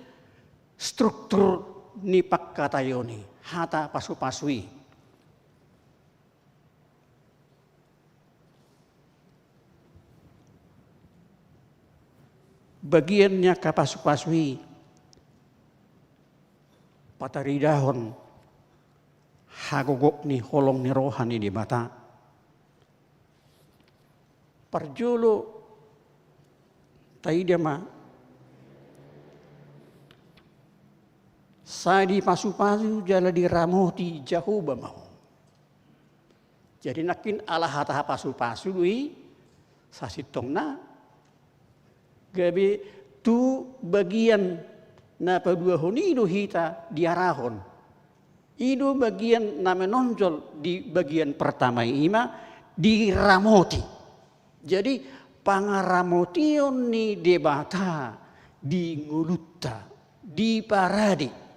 struktur ni pangkataion i, hata pasu-pasu i. Bagian ni angka pasu-pasu i pataridahon hagogok ni holong ni roha ni Debata. Parjolo, taida ma, Sai dipasupasu jala diramoti Jahowa ma ho. Jadi nangkin ala hata pasupasu do i sasintongna gabe tu bagian na paduahon i do hita diarahon. I do bagian na menonjol di bagian pertama i ma diramoti. Jadi pangaramotion ni Debata di ngolunta, di parade.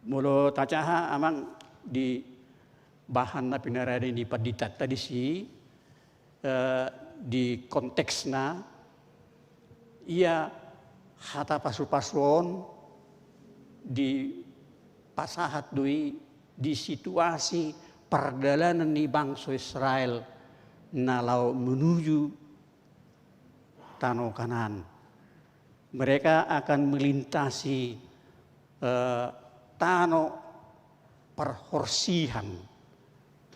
Molo tajaha amang di bahan na pinarade ni pandita tadi si, eh, di konteksna, ia hata pasupasu on dipasahat do i di situasi pardalanan ni bangso Israel na laho menuju tano Kanaan. Mereka akan melintasi, eh, tano parhorsihan.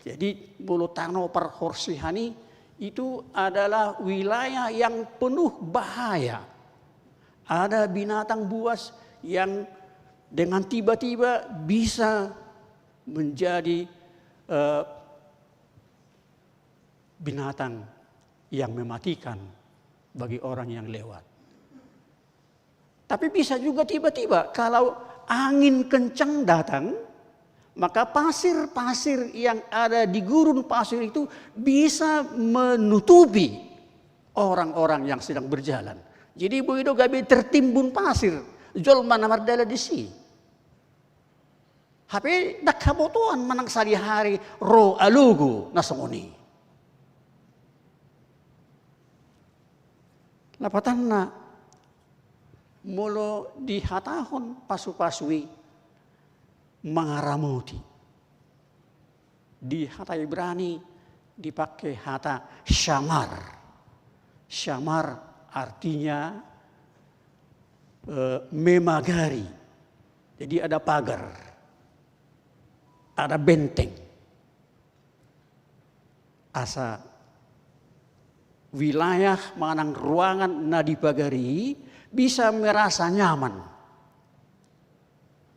Jadi molo tano parhorsihan i, itu adalah wilayah yang penuh bahaya. Ada binatang buas yang dengan tiba-tiba bisa menjadi, eh, binatang yang mematikan bagi orang yang lewat. Tapi bisa juga tiba-tiba kalau angin kencang datang, maka pasir-pasir yang ada di gurun pasir itu bisa menutupi orang-orang yang sedang berjalan. Jadi boi do gabe tertimbun pasir jolma na mardalan disi. Hape ndang habotoan manang sadihari ro alogo na songon i. Lapatanna, molo dihatahon pasupasu i mangaramoti. Di hata Ibrani dipake hata syamar. Syamar artinya, eh, memagari. Jadi ada pagar, ada benteng. Asa wilayah manang ruangan na dipagari i bisa merasa nyaman.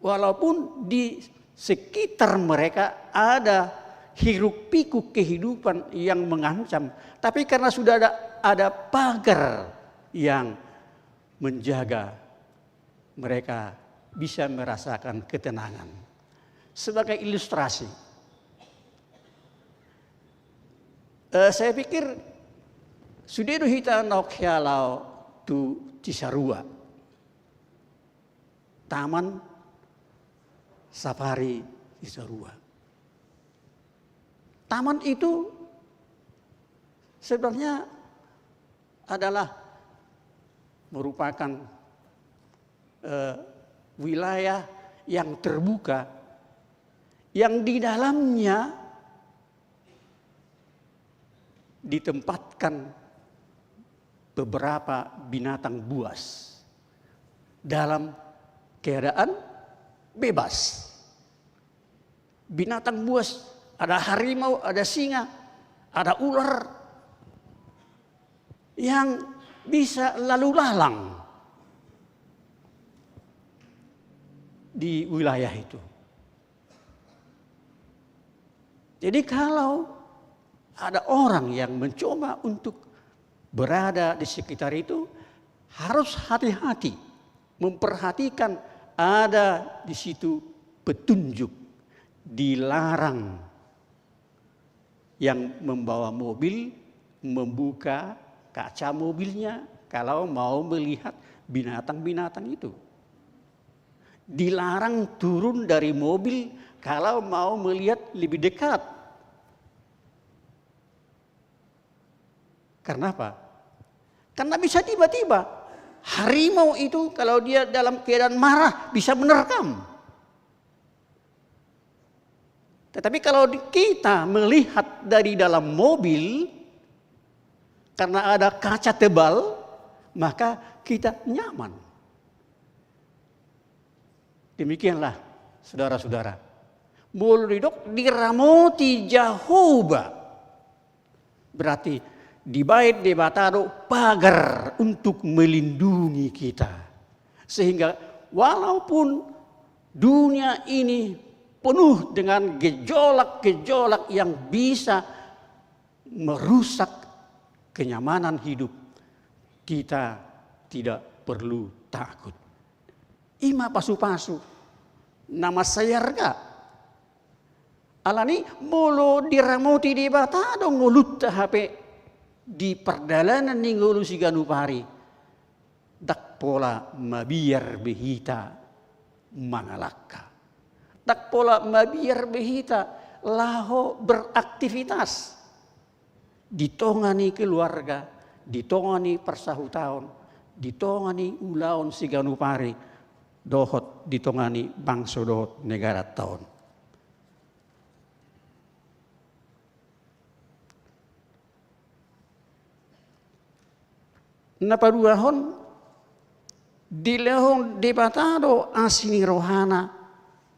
Walaupun di sekitar mereka ada hiruk pikuk kehidupan yang mengancam, tapi karena sudah ada, ada pagar yang menjaga, mereka bisa merasakan ketenangan. Sebagai ilustrasi, eh, saya pikir sude do hita naung hea laho tu Cisarua. Taman Safari Cisarua. Taman itu sebenarnya adalah merupakan, eh, wilayah yang terbuka, yang di dalamnya ditempatkan beberapa binatang buas dalam keadaan bebas. Binatang buas, ada harimau, ada singa, ada ular yang bisa lalu lalang di wilayah itu. Jadi kalau ada orang yang mencoba untuk berada di sekitar itu, harus hati-hati memperhatikan ada di situ petunjuk, dilarang yang membawa mobil membuka kaca mobilnya kalau mau melihat binatang-binatang itu. Dilarang turun dari mobil kalau mau melihat lebih dekat. Karena apa? Karena bisa tiba-tiba harimau itu kalau dia dalam keadaan marah bisa menerkam. Tetapi kalau di-, kita melihat dari dalam mobil, karena ada kaca tebal, maka kita nyaman. Demikianlah, saudara-saudara. Molo didok diramoti Jahowa, berarti Dibaen Debata do pagar untuk melindungi kita. Sehingga walaupun dunia ini penuh dengan gejolak-gejolak yang bisa merusak kenyamanan hidup, kita tidak perlu takut. I ma pasu-pasu na mansai arga. Alani molo diramoti Debata do ngolunta hape di pardalanan ni ngolu siganup ari, ndang pola mabiar be hita mangalangka. Ndang pola mabiar be hita laho beraktivitas di tonga ni keluarga, di tonga ni parsahutaon, di tonga ni ulaon siganup ari, dohot di tonga ni bangso dohot negaranta on. Na paduahon, dilehon Debata do asi ni rohana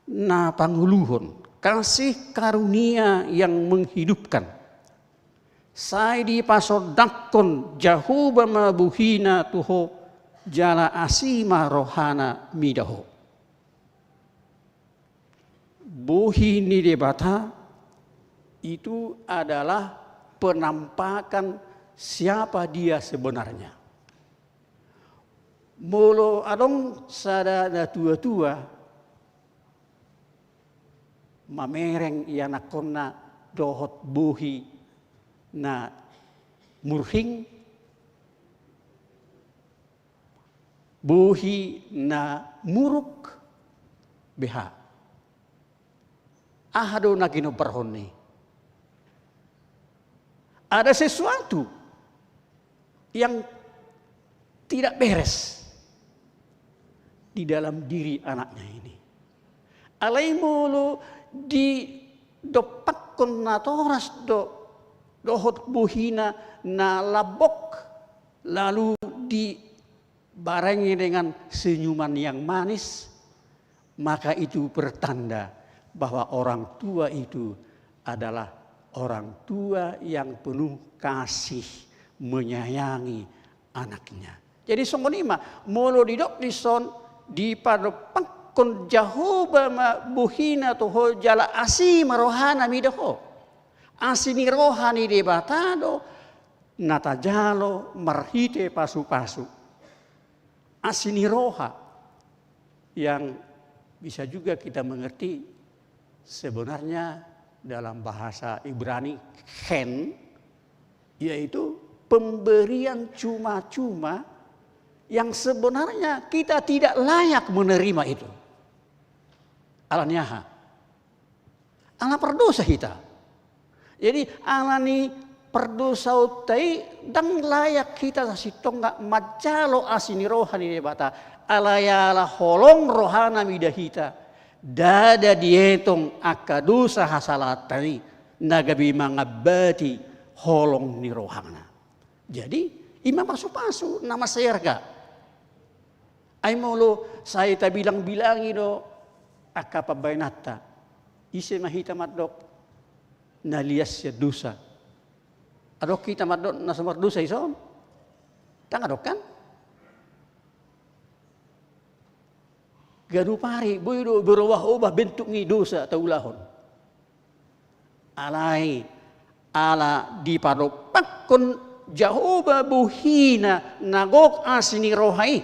na pangoluhon, kasih karunia yang menghidupkan. Sai dipasondangkon Jahowa ma bohina tu ho, jala asi ma rohana mida ho. Bohi ni Debata itu adalah penampakan siapa Dia sebenarnya. Molo adong sada natua-tua mamereng ianakhonna dohot bohi na murhing, bohi na muruk, beha. Aha do na ginomparhon i? Ada sesuatu yang tidak beres di dalam diri anaknya ini. Alai molo didompakkon natoras do dohot bohina na lambok, lalu dibarengi dengan senyuman yang manis, maka itu pertanda bahwa orang tua itu adalah orang tua yang penuh kasih, menyayangi anaknya. Jadi songon i ma, molo didok dison, dipadompakkon Jahowa ma bohina tu ho jala asi ma rohana mida ho. Asi ni roha ni Debata do na tajalo marhite pasu-pasu. Asi ni roha yang bisa juga kita mengerti sebenarnya dalam bahasa Ibrani, chen, yaitu pemberian cuma-cuma yang sebenarnya kita tidak layak menerima itu. Alani aha? Ala pardosa hita. Jadi alani pardosaonta i, ndang layak hita sasintongna manjalo asi ni roha ni Debata. Alai ala holong rohana mida hita, ndada dietong angka dosa hasalaanta i na gabe mangambati holong ni rohana. Jadi i ma pasu-pasu na mansai arga. Ai molo sai tabilang-bilangi do angka pambahenanta, ise ma hita mandok na lias sian dosa? Adong hita mandok na so mardosa ison? Ndang adong kan? Ganup ari boi do berobah-obah bentuk ni dosa taulahon. Alai ala dipadompakkon Jahowa bohina na gok asi ni roha i,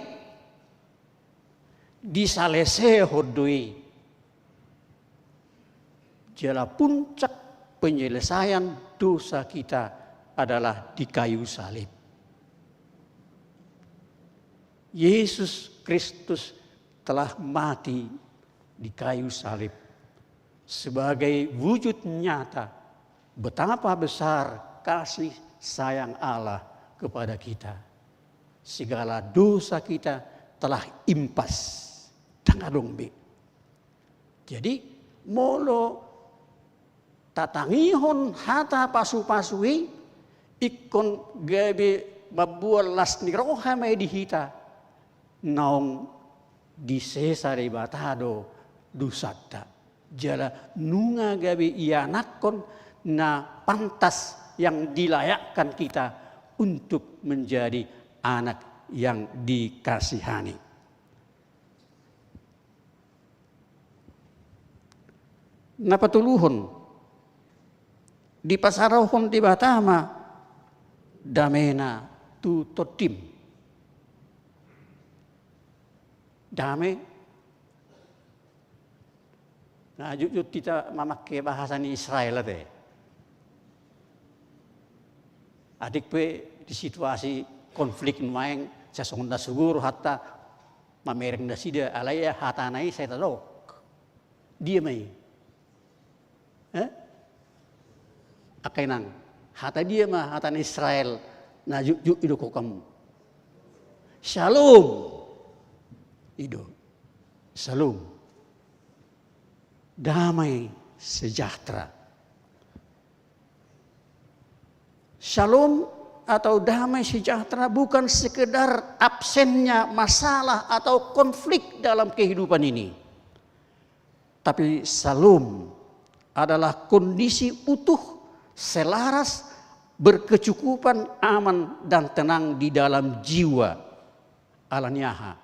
disalesehon do i. Jala puncak penyelesaian dosa kita adalah di kayu salib. Yesus Kristus telah mati di kayu salib sebagai wujud nyata betapa besar kasih sayang Allah kepada kita. Segala dosa kita telah impas, ndang adong be. Jadi molo tatangihon hata pasu-pasu i, ingkon gabe mamboan las ni roha ma i di hita, naung disesa Debata do dosanta. Jala nunga gabe ianakhon na pantas, yang dilayakkan kita untuk menjadi anak yang dikasihani. Na patoluhon, dipasaorhon Debata ma damena tu tondim. Dame. Na jotjot hita mamangke bahasa ni Israel ate. Atik pe di situasi konflik nuaeng, sai songon na sogo rohanta mamereng nasida, alai hatana i sai tadok. Dia ma i. Eh? Angka inang, hata dia ma hata ni Israel na jotjot didok hamu? Syalom. I do. Syalom. Damai sejahtera. Syalom atau damai sejahtera bukan sekedar absennya masalah atau konflik dalam kehidupan ini. Tapi syalom adalah kondisi utuh, selaras, berkecukupan, aman, dan tenang di dalam jiwa. Ala ni aha?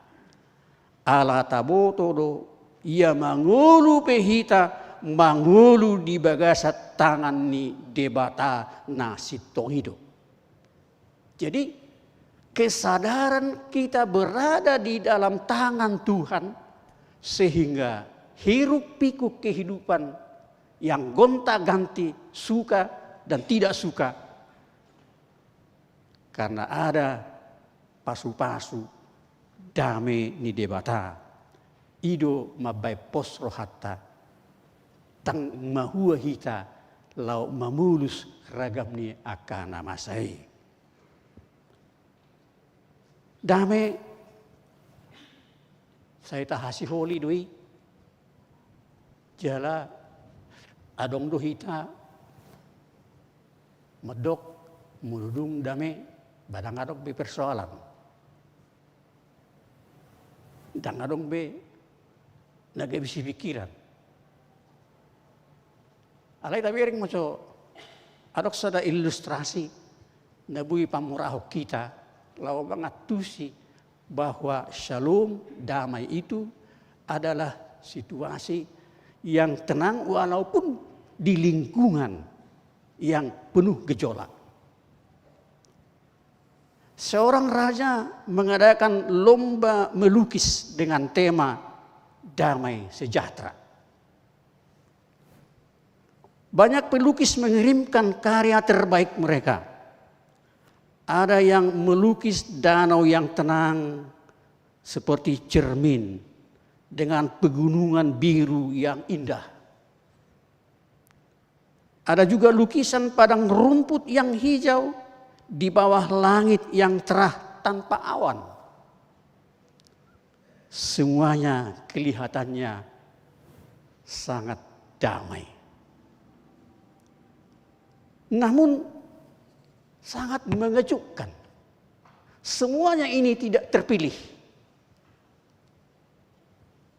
Ala taboto do, ia mangolu pe hita, mangolu di bagasan tangan ni Debata na sintong i do. Jadi, kesadaran kita berada di dalam tangan Tuhan, sehingga hiruk pikuk kehidupan yang gonta-ganti, suka dan tidak suka, karena ada pasu-pasu dame ni Debata, i do mambahen pos rohanta, ndang mahua hita laho mamolus ragam ni angka na masa i. Dame sai tahasiholi do i. Jala adong do hita mandok, molo dung dame, ba ndang adong be persoalan. Ndang adong be na gabe sipingkiran. Alai tabereng ma jo, adong sada ilustrasi na boi pamurahon hita laho mangantusi bahwa syalom, damai itu adalah situasi yang tenang walaupun di lingkungan yang penuh gejolak. Seorang raja mengadakan lomba melukis dengan tema damai sejahtera. Banyak pelukis mengirimkan karya terbaik mereka. Ada yang melukis danau yang tenang seperti cermin dengan pegunungan biru yang indah. Ada juga lukisan padang rumput yang hijau di bawah langit yang cerah tanpa awan. Semuanya kelihatannya sangat damai. Namun, sangat mengejutkan. Semuanya ini tidak terpilih.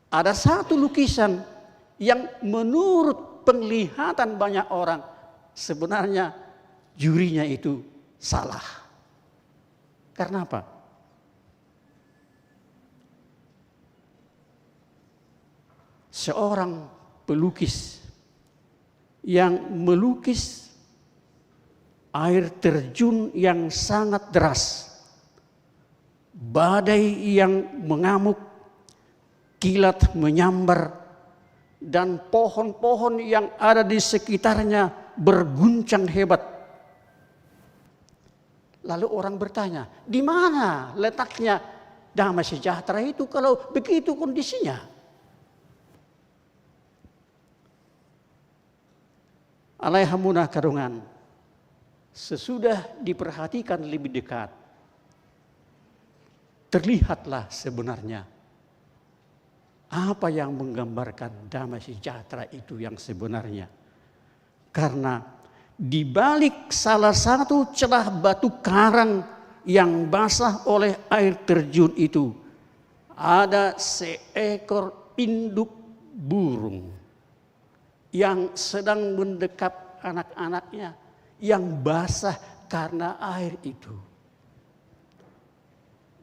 Ada satu lukisan yang menurut penglihatan banyak orang, sebenarnya jurinya itu salah. Karena apa? Seorang pelukis yang melukis air terjun yang sangat deras, badai yang mengamuk, kilat menyambar, dan pohon-pohon yang ada di sekitarnya berguncang hebat. Lalu orang bertanya, "Di mana letaknya damai sejahtera itu kalau begitu kondisinya?" Alai hamu na angka dongan, sesudah diperhatikan lebih dekat, terlihatlah sebenarnya apa yang menggambarkan damai sejahtera itu yang sebenarnya. Karena di balik salah satu celah batu karang yang basah oleh air terjun itu, ada seekor induk burung yang sedang mendekap anak-anaknya yang basah karena air itu.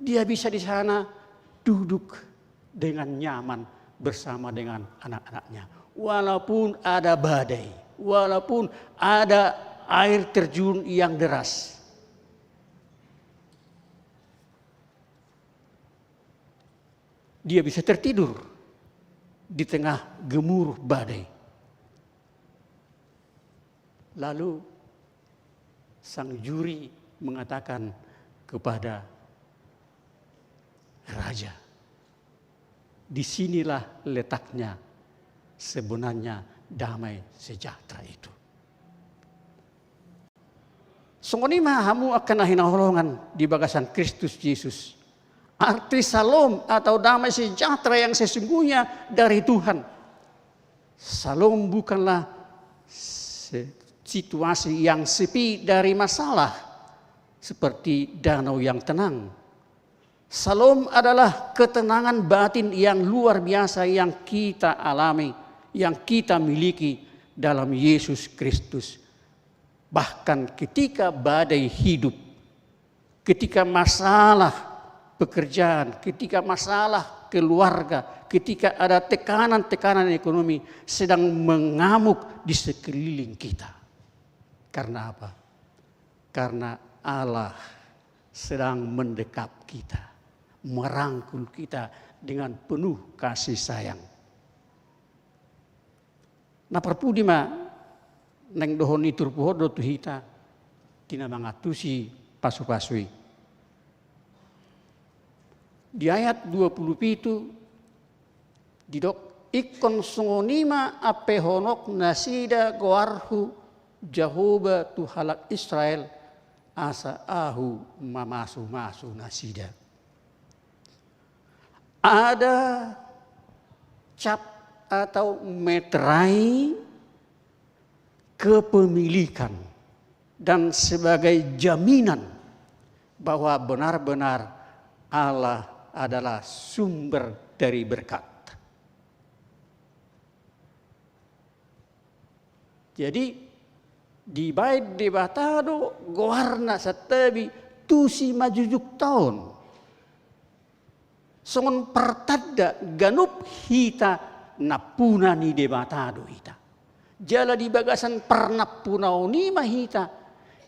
Dia bisa di sana duduk dengan nyaman bersama dengan anak-anaknya. Walaupun ada badai, walaupun ada air terjun yang deras, dia bisa tertidur di tengah gemuruh badai. Lalu sang juri mengatakan kepada raja, "Di sinilah letaknya sebenarnya damai sejahtera itu." Songon i ma hamu angka na hinaholongan di bagasan Kristus Jesus. Arti salom atau damai sejahtera yang sesungguhnya dari Tuhan. Salom bukanlah se-, situasi yang sepi dari masalah, seperti danau yang tenang. Salom adalah ketenangan batin yang luar biasa yang kita alami, yang kita miliki dalam Yesus Kristus. Bahkan ketika badai hidup, ketika masalah pekerjaan, ketika masalah keluarga, ketika ada tekanan-tekanan ekonomi sedang mengamuk di sekeliling kita. Karena apa? Karena Allah sedang mendekap kita, merangkul kita dengan penuh kasih sayang. Na parpudi ma naeng dohonon ni turpuk on do tu hita, di na mangantusi pasu-pasu i. Di ayat dua puluh pitu didok, "Ingkon songon i ma ampehononku nasida goarhu Jahowa tu halak Israel, asa ahu mamasu-masu nasida." Ada cap atau meterai kepemilikan dan sebagai jaminan bahwa benar-benar Allah adalah sumber dari berkat. Jadi, dibaen Debata do goarna santabi tu simanjujungta on. Songon partanda ganup hita nampuna ni Debata do hita. Jala di bagasan parnampunaon i ma hita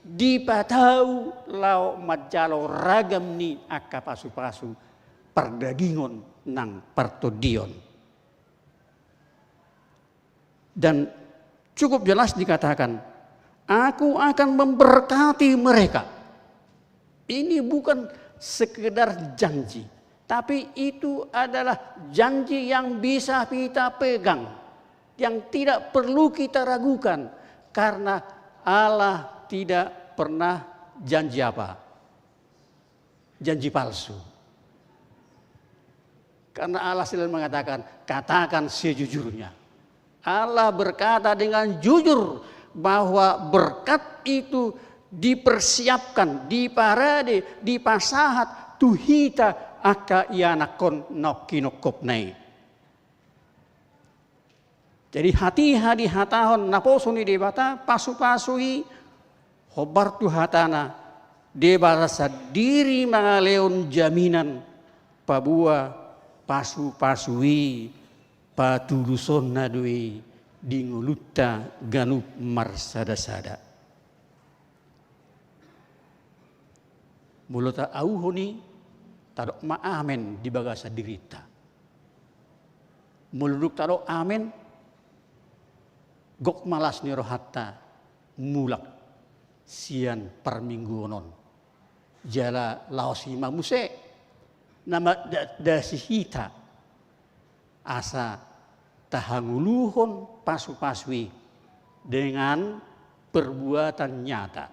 dipatau laho manjalo ragam ni angka pasu-pasu pardagingon nang partondion. Dan cukup jelas dikatakan, "Aku akan memberkati mereka." Ini bukan sekedar janji, tapi itu adalah janji yang bisa kita pegang, yang tidak perlu kita ragukan, karena Allah tidak pernah janji apa? Janji palsu. Karena Allah selalu mengatakan, "Katakan sejujurnya." Allah berkata dengan jujur bahwa berkat itu dipersiapkan, diparade, dipasahat tu hita angka ianakhon na hinophopna i. Jadi hatiha dihatahon naposo ni Debata, pasu-pasu i hombar tu hatana, Debata sandiri mangalehon jaminan paboa pasu-pasu i patulusonna do i di ngolunta ganup marsada-sada. Molo taauhon i, tadok ma amen di bagasan dirinta. Molo dung tadok amen, gok ma las ni rohanta mulak sian parmingguon on. Jala laos i ma muse na mandasdasi hita asa tahangoluhon pasu-pasu i dengan perbuatan nyata.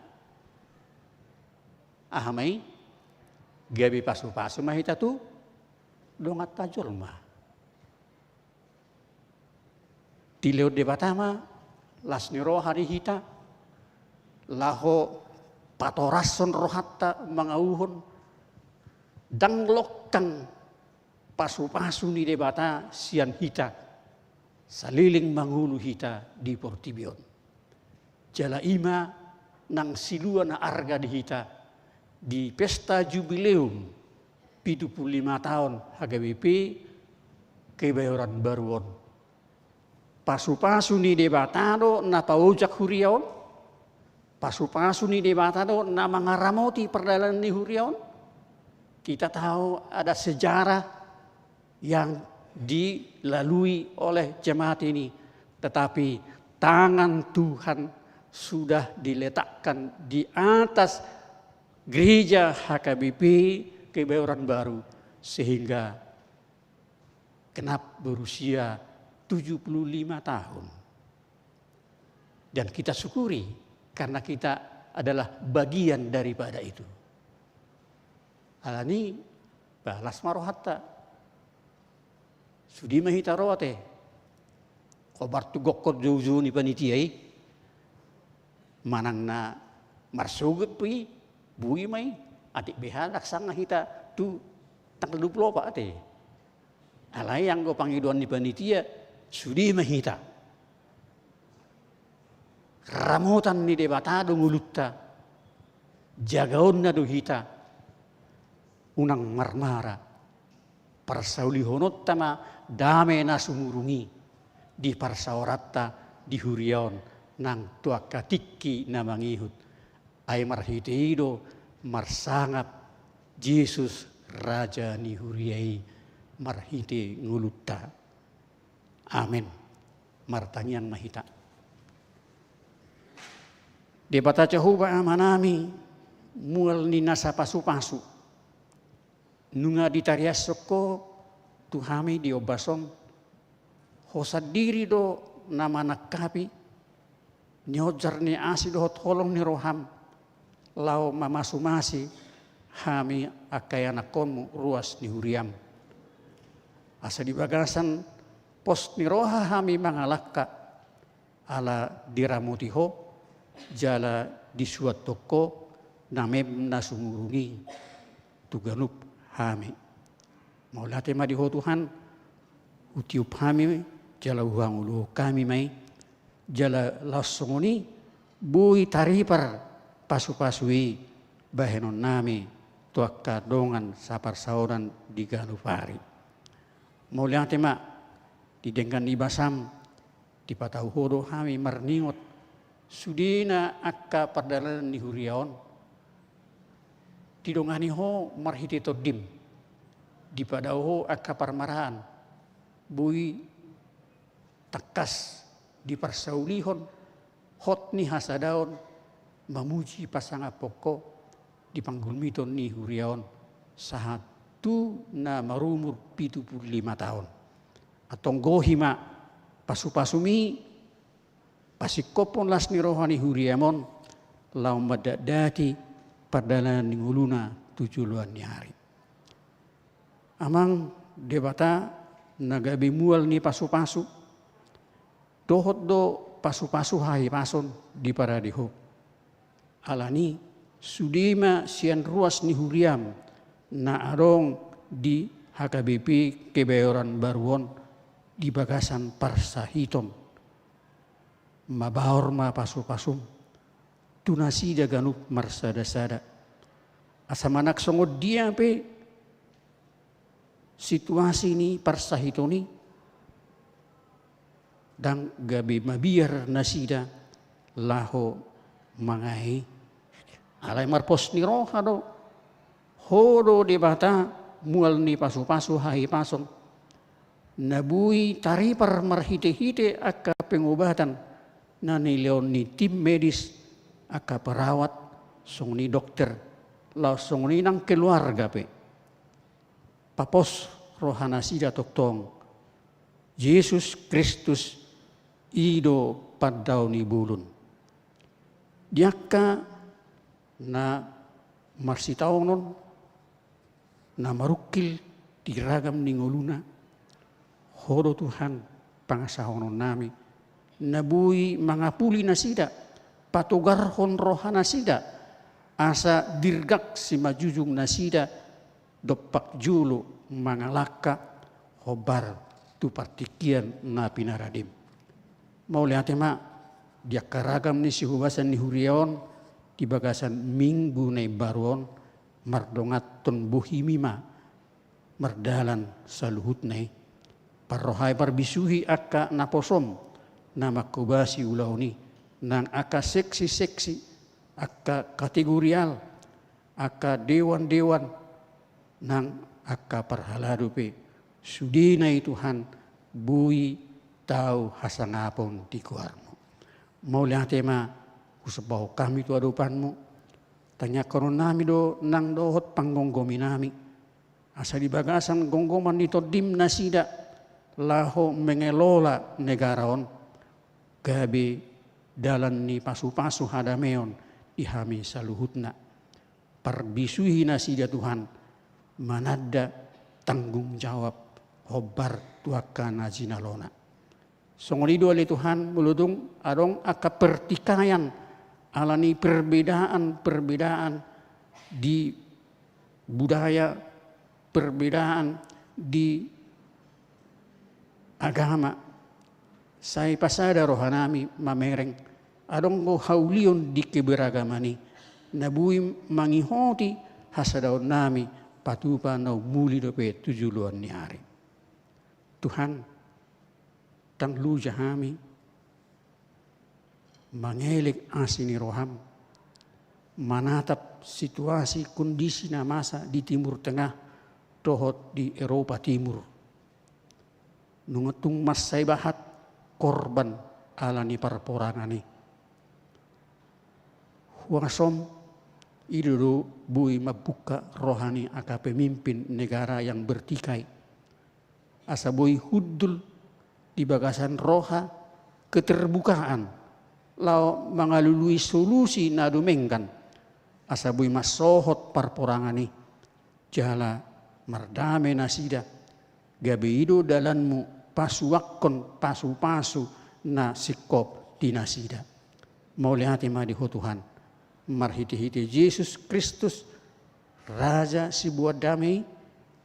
Aha ma i? Gabe pasu-pasu ma hita tu donganta jolma. Dilehon Debata ma las ni roha di hita laho patorashon rohanta mangauhon, ndang longkang pasu-pasu ni Debata sian hita, saleleng mangolu hita di portibi on. Jala i ma nang silua na arga di hita di pesta jubileum pitu pulu lima taon H K B P Kebayoran Baru on. Pasupasu ni Debata do na paojak huria on. Pasupasu ni Debata do na mangaramoti pardalanan ni huria on. Kita tahu ada sejarah yang dilalui oleh jemaat ini, tetapi tangan Tuhan sudah diletakkan di atas gereja H K B P Kebayoran Baru, sehingga genap berusia tujuh puluh lima tahun. Dan kita syukuri karena kita adalah bagian daripada itu. Alani, balas ma rohanta. Sude ma hita ro ate. Hombar tu gokhon joujou ni panitia i. Manang na marsogot pe i, boi ma i. Atik beha ndang sanga hita tu tanggal dua puluh opat ate. Alai anggo pangidoan ni panitia, sude ma hita. Ramotan ni Debata do ngolunta, jagaonna do hita, unang marmara. Parsaulihononta ma dame na sumurung i, di parsaoranta di huria on nang tu angka tingki na mangihut. Ai marhite i do marsangap Jesus Raja ni huria i marhite ngolunta. Amen. Martangiang ma hita. Debata Jahowa Amanami, mual ni nasa pasupasu, nunga ditariashon Ho tu hami di ombas on. Ho sandiri do na manangkapi nionjar ni asi dohot holong ni roham, laho mamasumasi hami angka ianakkonmu ruas ni huriam. Asa di bagasan pos ni roha hami mangalangka, ala diramoti Ho, jala disuanhon Ho damem na sumurung i tu ganup hami. Mauliate ma di Ho Tuhan, hutiop hami, jala huhangoluhon hami ma i, jala laos songon i, boi taripar pasupasu i bahenonnami tu angka dongan saparsaoran di ganup ari. Mauliate ma, di denggan ni basam, dipatau Ho do hami marningot, sudena angka pardalanan ni huria on, didongani Ho marhite tondim, dipadao Ho angka parmaraan, boi tangkas diparsaulihon hot ni hasadaon mamuji pasangaphon Ho di panggulmiton ni huria on sahat tu na marumur pitu pulu lima taon. Antong gohi ma pasupasum i, pasingkophon las ni roha ni huriam on, laho mandatdati pardalanan ni ngoluna tu joloan ni ari. Amang Debata na gabe mual ni pasupasu, dohot do pasupasu hahipason diparade Ho. Alani, sude ma sian ruas ni huriam na adong di H K B P Kebayoran Baru on di bagasan parsahiton. Mabaor ma pasupasum tu nasida ganup marsadasada. Asa manang songon dia pe situasi ni parsahiton i, ndang gabe mabiar nasida laho mangae i. Alai marpos ni roha do, Ho do Debata mual ni pasupasu hahipason, na boi taripar marhitehite angka pengobatan na nilehon ni tim medis, angka perawat, songon i dokter, laos songon i nang keluarga pe. Papos rohanasida tongtong, Jesus Kristus i do pandao ni bolon. Di angka na marsitaonon, na marungkil di ragam ni ngoluna, Ho do Tuhan pangasahononnami, na boi mangapuli nasida, patogarhon rohanasida, asa dirgak simanjujung nasida, dompak jolo mangalangka hombar tu partingkian na pinaradem. Mauliate ma di angka ragam ni sihubasan ni huria on di bagasan minggu na imbaru on, mardonganhon bohimi ma mardalan saluhutna i. Parrohai parbisuhi angka naposom na manghobasi ulaon i, nang angka seksi-seksi, angka kategorial, angka dewan-dewan, nang angka parhalado pe, sudena i Tuhan, boi tau hasangapon di goarMu. Mauliate ma husombahon hami tu adopanMu, tangiangkononnami do nang dohot panggomgominami, asa di bagasan gomgoman ni TondiM nasida laho mengelola negara on, gabe dalan ni pasu-pasu hadameon di hami saluhutna. Parbisuhi nasida Tuhan, mananda tanggung jawab hombar tu angka na jinalona. Songon i do ale Tuhan, molo dung adong angka pertikaian ala ni perbedaan-perbedaan di budaya, perbedaan di agama, sai pasada rohanami mamereng, adong do haulion di keberagaman i, na boi mangihoti hasadaonnami patupa na ummuli dope tu joloan ni ari. Tuhan, ndang loja hami mangelek asi ni rohaM, manatap situasi kondisi na masa di Timur Tengah dohot di Eropa Timur. Nunga tung mansai bahat korban ala ni parporangan i. HuasoM i do boi mambuka roha ni angka pemimpin negara yang bertikai, asa boi hundul di bagasan roha keterbukaan laho mangalului solusi na dumenggan, asa boi mansohot parporangan i, jala mardame nasida, gabe i do dalanMu pasuangkon pasu-pasu na singkop di nasida. Mauliate ma di Ho Tuhan, marhite-hite Jesus Kristus, Raja siboan dame i,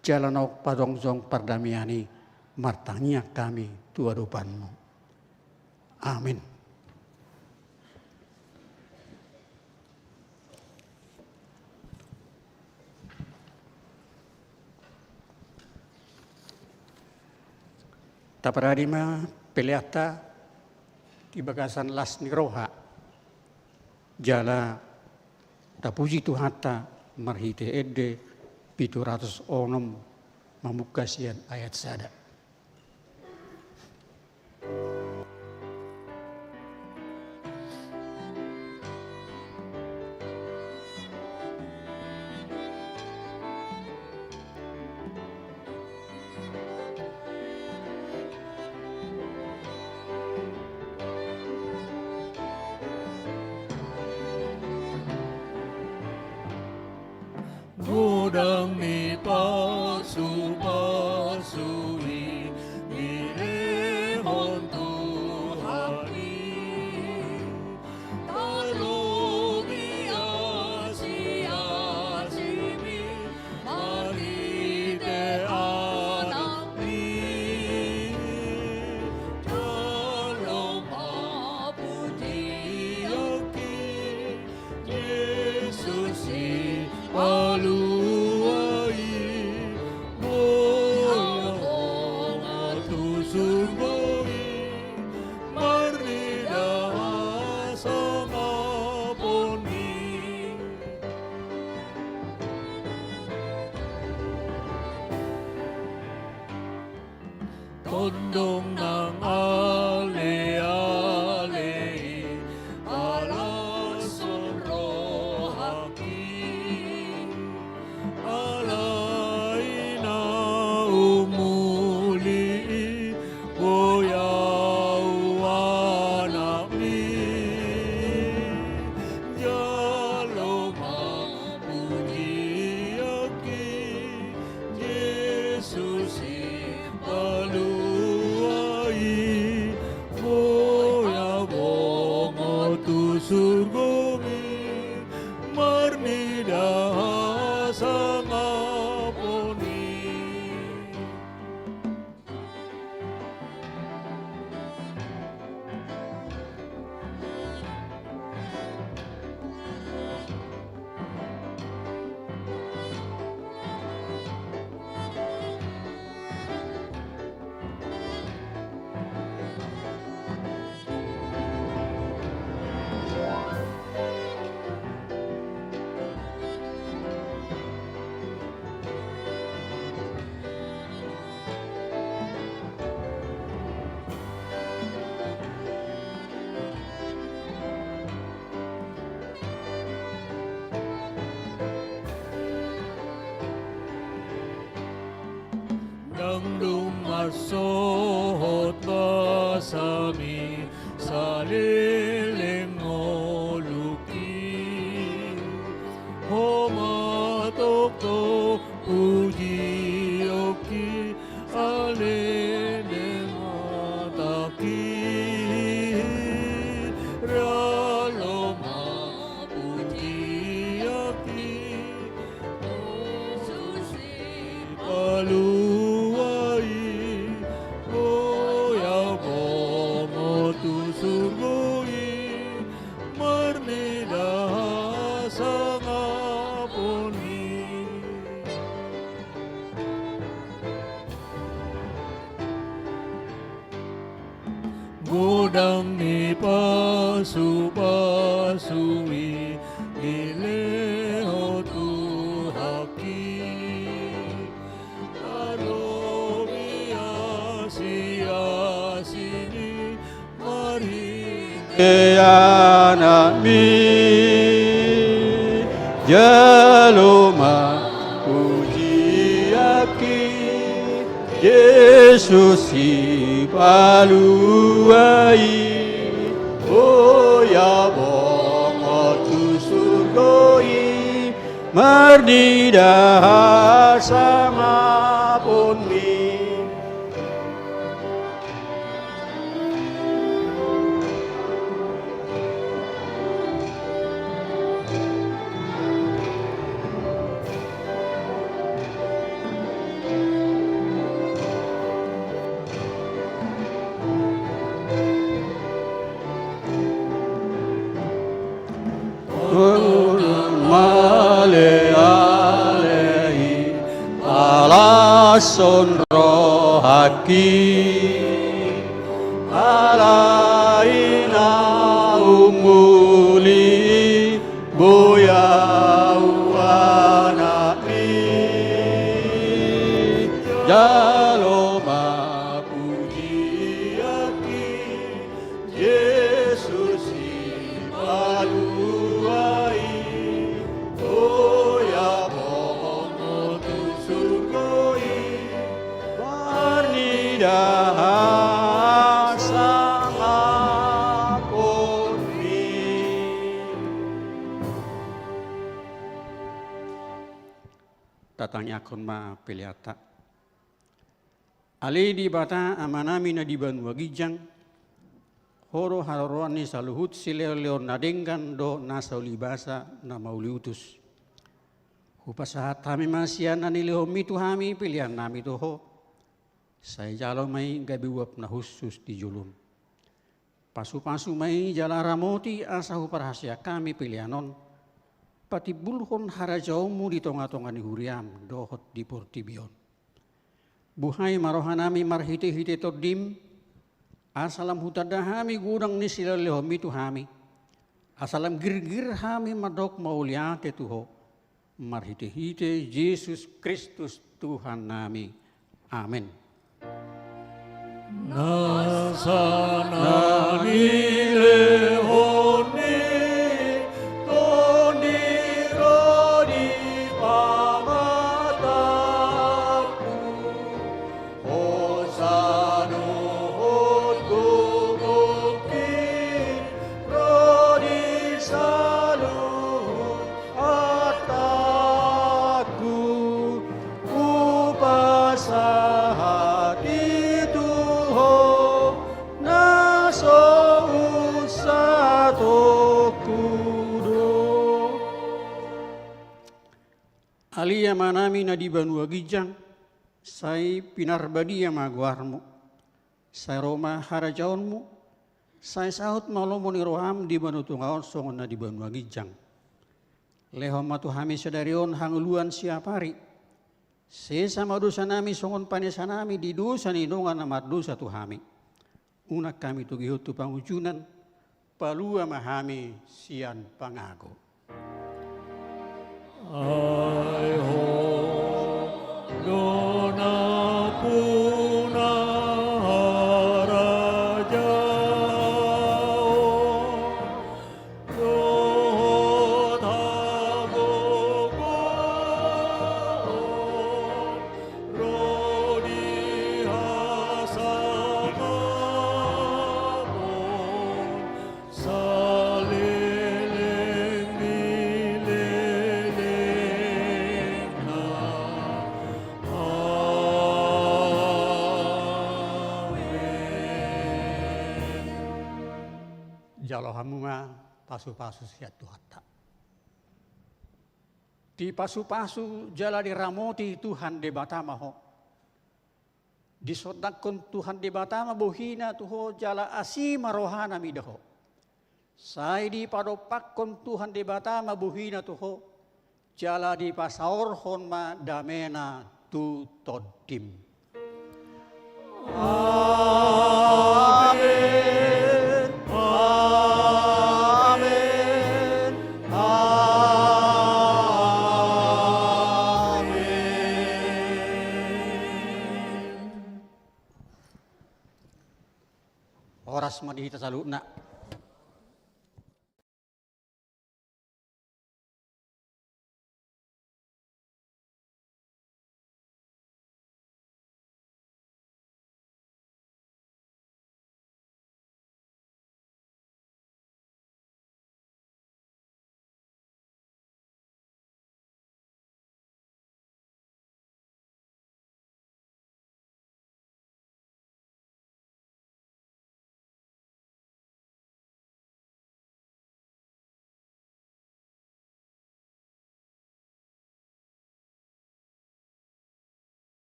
jala na pajongjong pardamean i, martangiang hami tu adopanMu. Amin. Taparade ma peleanta di bagasan las ni roha, jala tapuji Tuhanta marhite ende pitu ratus onom, mamungka sian ayat sada. Godang ni pasupasu i dilehon Tuhan i. Tarlumobi asi-asimi marhite Anakmi. Jalo ma pujianki Jesus Sipalua i. Boi hamu tu surgo i marnida hasangapon i. Tondong nang ale-ale i palashon rohangki. Alai na umuli i boi ahu Anakmi. Jalo ma pujianki Jesus Sipalua i. Boi hamu tu surgo i marnida hasangapon i. Dung marsohot basami saleleng ngolungki, Ho ma tongtong pujionki, saleleng hatangki. Rialo ma pujionki, Jesus Sipalua i, boya bongot tu surgo i, marnida hasangapon i. Godang ni pasupasu i dilehon Tuhanki, tarlobi asiasi ni marhite Anakmi. Jalo ma pujionki, Jesus Sipalua i, boya bongot tu surgo i, marnida hasangaponmi. Unang maleale i, palashon rohangki, alai na umuli i, boya anakmi. Jalo ma pujionki, Jesus Sipalua i, boya bongot tu surgo i, marnida hasangapon i. Tatangiangkon ma peleanta. Ale Debata Amanami na di banua ginjang, Ho do haroroan ni saluhut silehonlehon na denggan dohot nasa ulibasa na mauliutus. Hupasahat hami ma sian na nilehonmi tu hami peleannami tu Ho, sai jalo ma i gabe uap na hushus di jolom. Pasupasu ma i jala ramoti asa huparhaseang hami pelean on, patimbulhon harajaonmu di tongatonga ni huriam dohot di portibi on. Buhai ma rohanami marhitehite Tondim, asa lam hutanda hami godang ni silehonlehonmi tu hami, asa lam girgir hami mandok mauliate tu Ho, marhitehite Jesus Kristus Tuhannami. Amen. Nasa na nilehon ni Tondi ro di pamatangku, hosa dohot gogongki ro di saluhut atangku, hupasahat i tu Ho na so unsatongku do. Ale Amanami na di banua ginjang, sai pinarbadia ma goarmu. Sai ro ma harajaonmu, sai saut ma lomo ni roham di banua tonga on songon na di banua ginjang. Lehon ma tu hami sadari on hangoluan siapari. Sesa ma dosanami songon panesanami di dosa ni dongan na mardosa tu hami. Unang hami togihon tu pangunjunan, palua ma hami sian pangago. Ai Ho do nampuna harajaon dohot hagogoon ro di Jalo hamu ma pasu-pasu sian Tuhanta. Dipasupasu jala diramoti Tuhan Debata ma ho. Disondangkon Tuhan Debata ma bohina tu ho jala asi ma rohana mida ho. Sai dipadompakkon Tuhan Debata ma bohina tu ho, jala dipasaorhon ma damena tu tondim. Amen. Amen. Amen. Horas ma di hita saluhutna.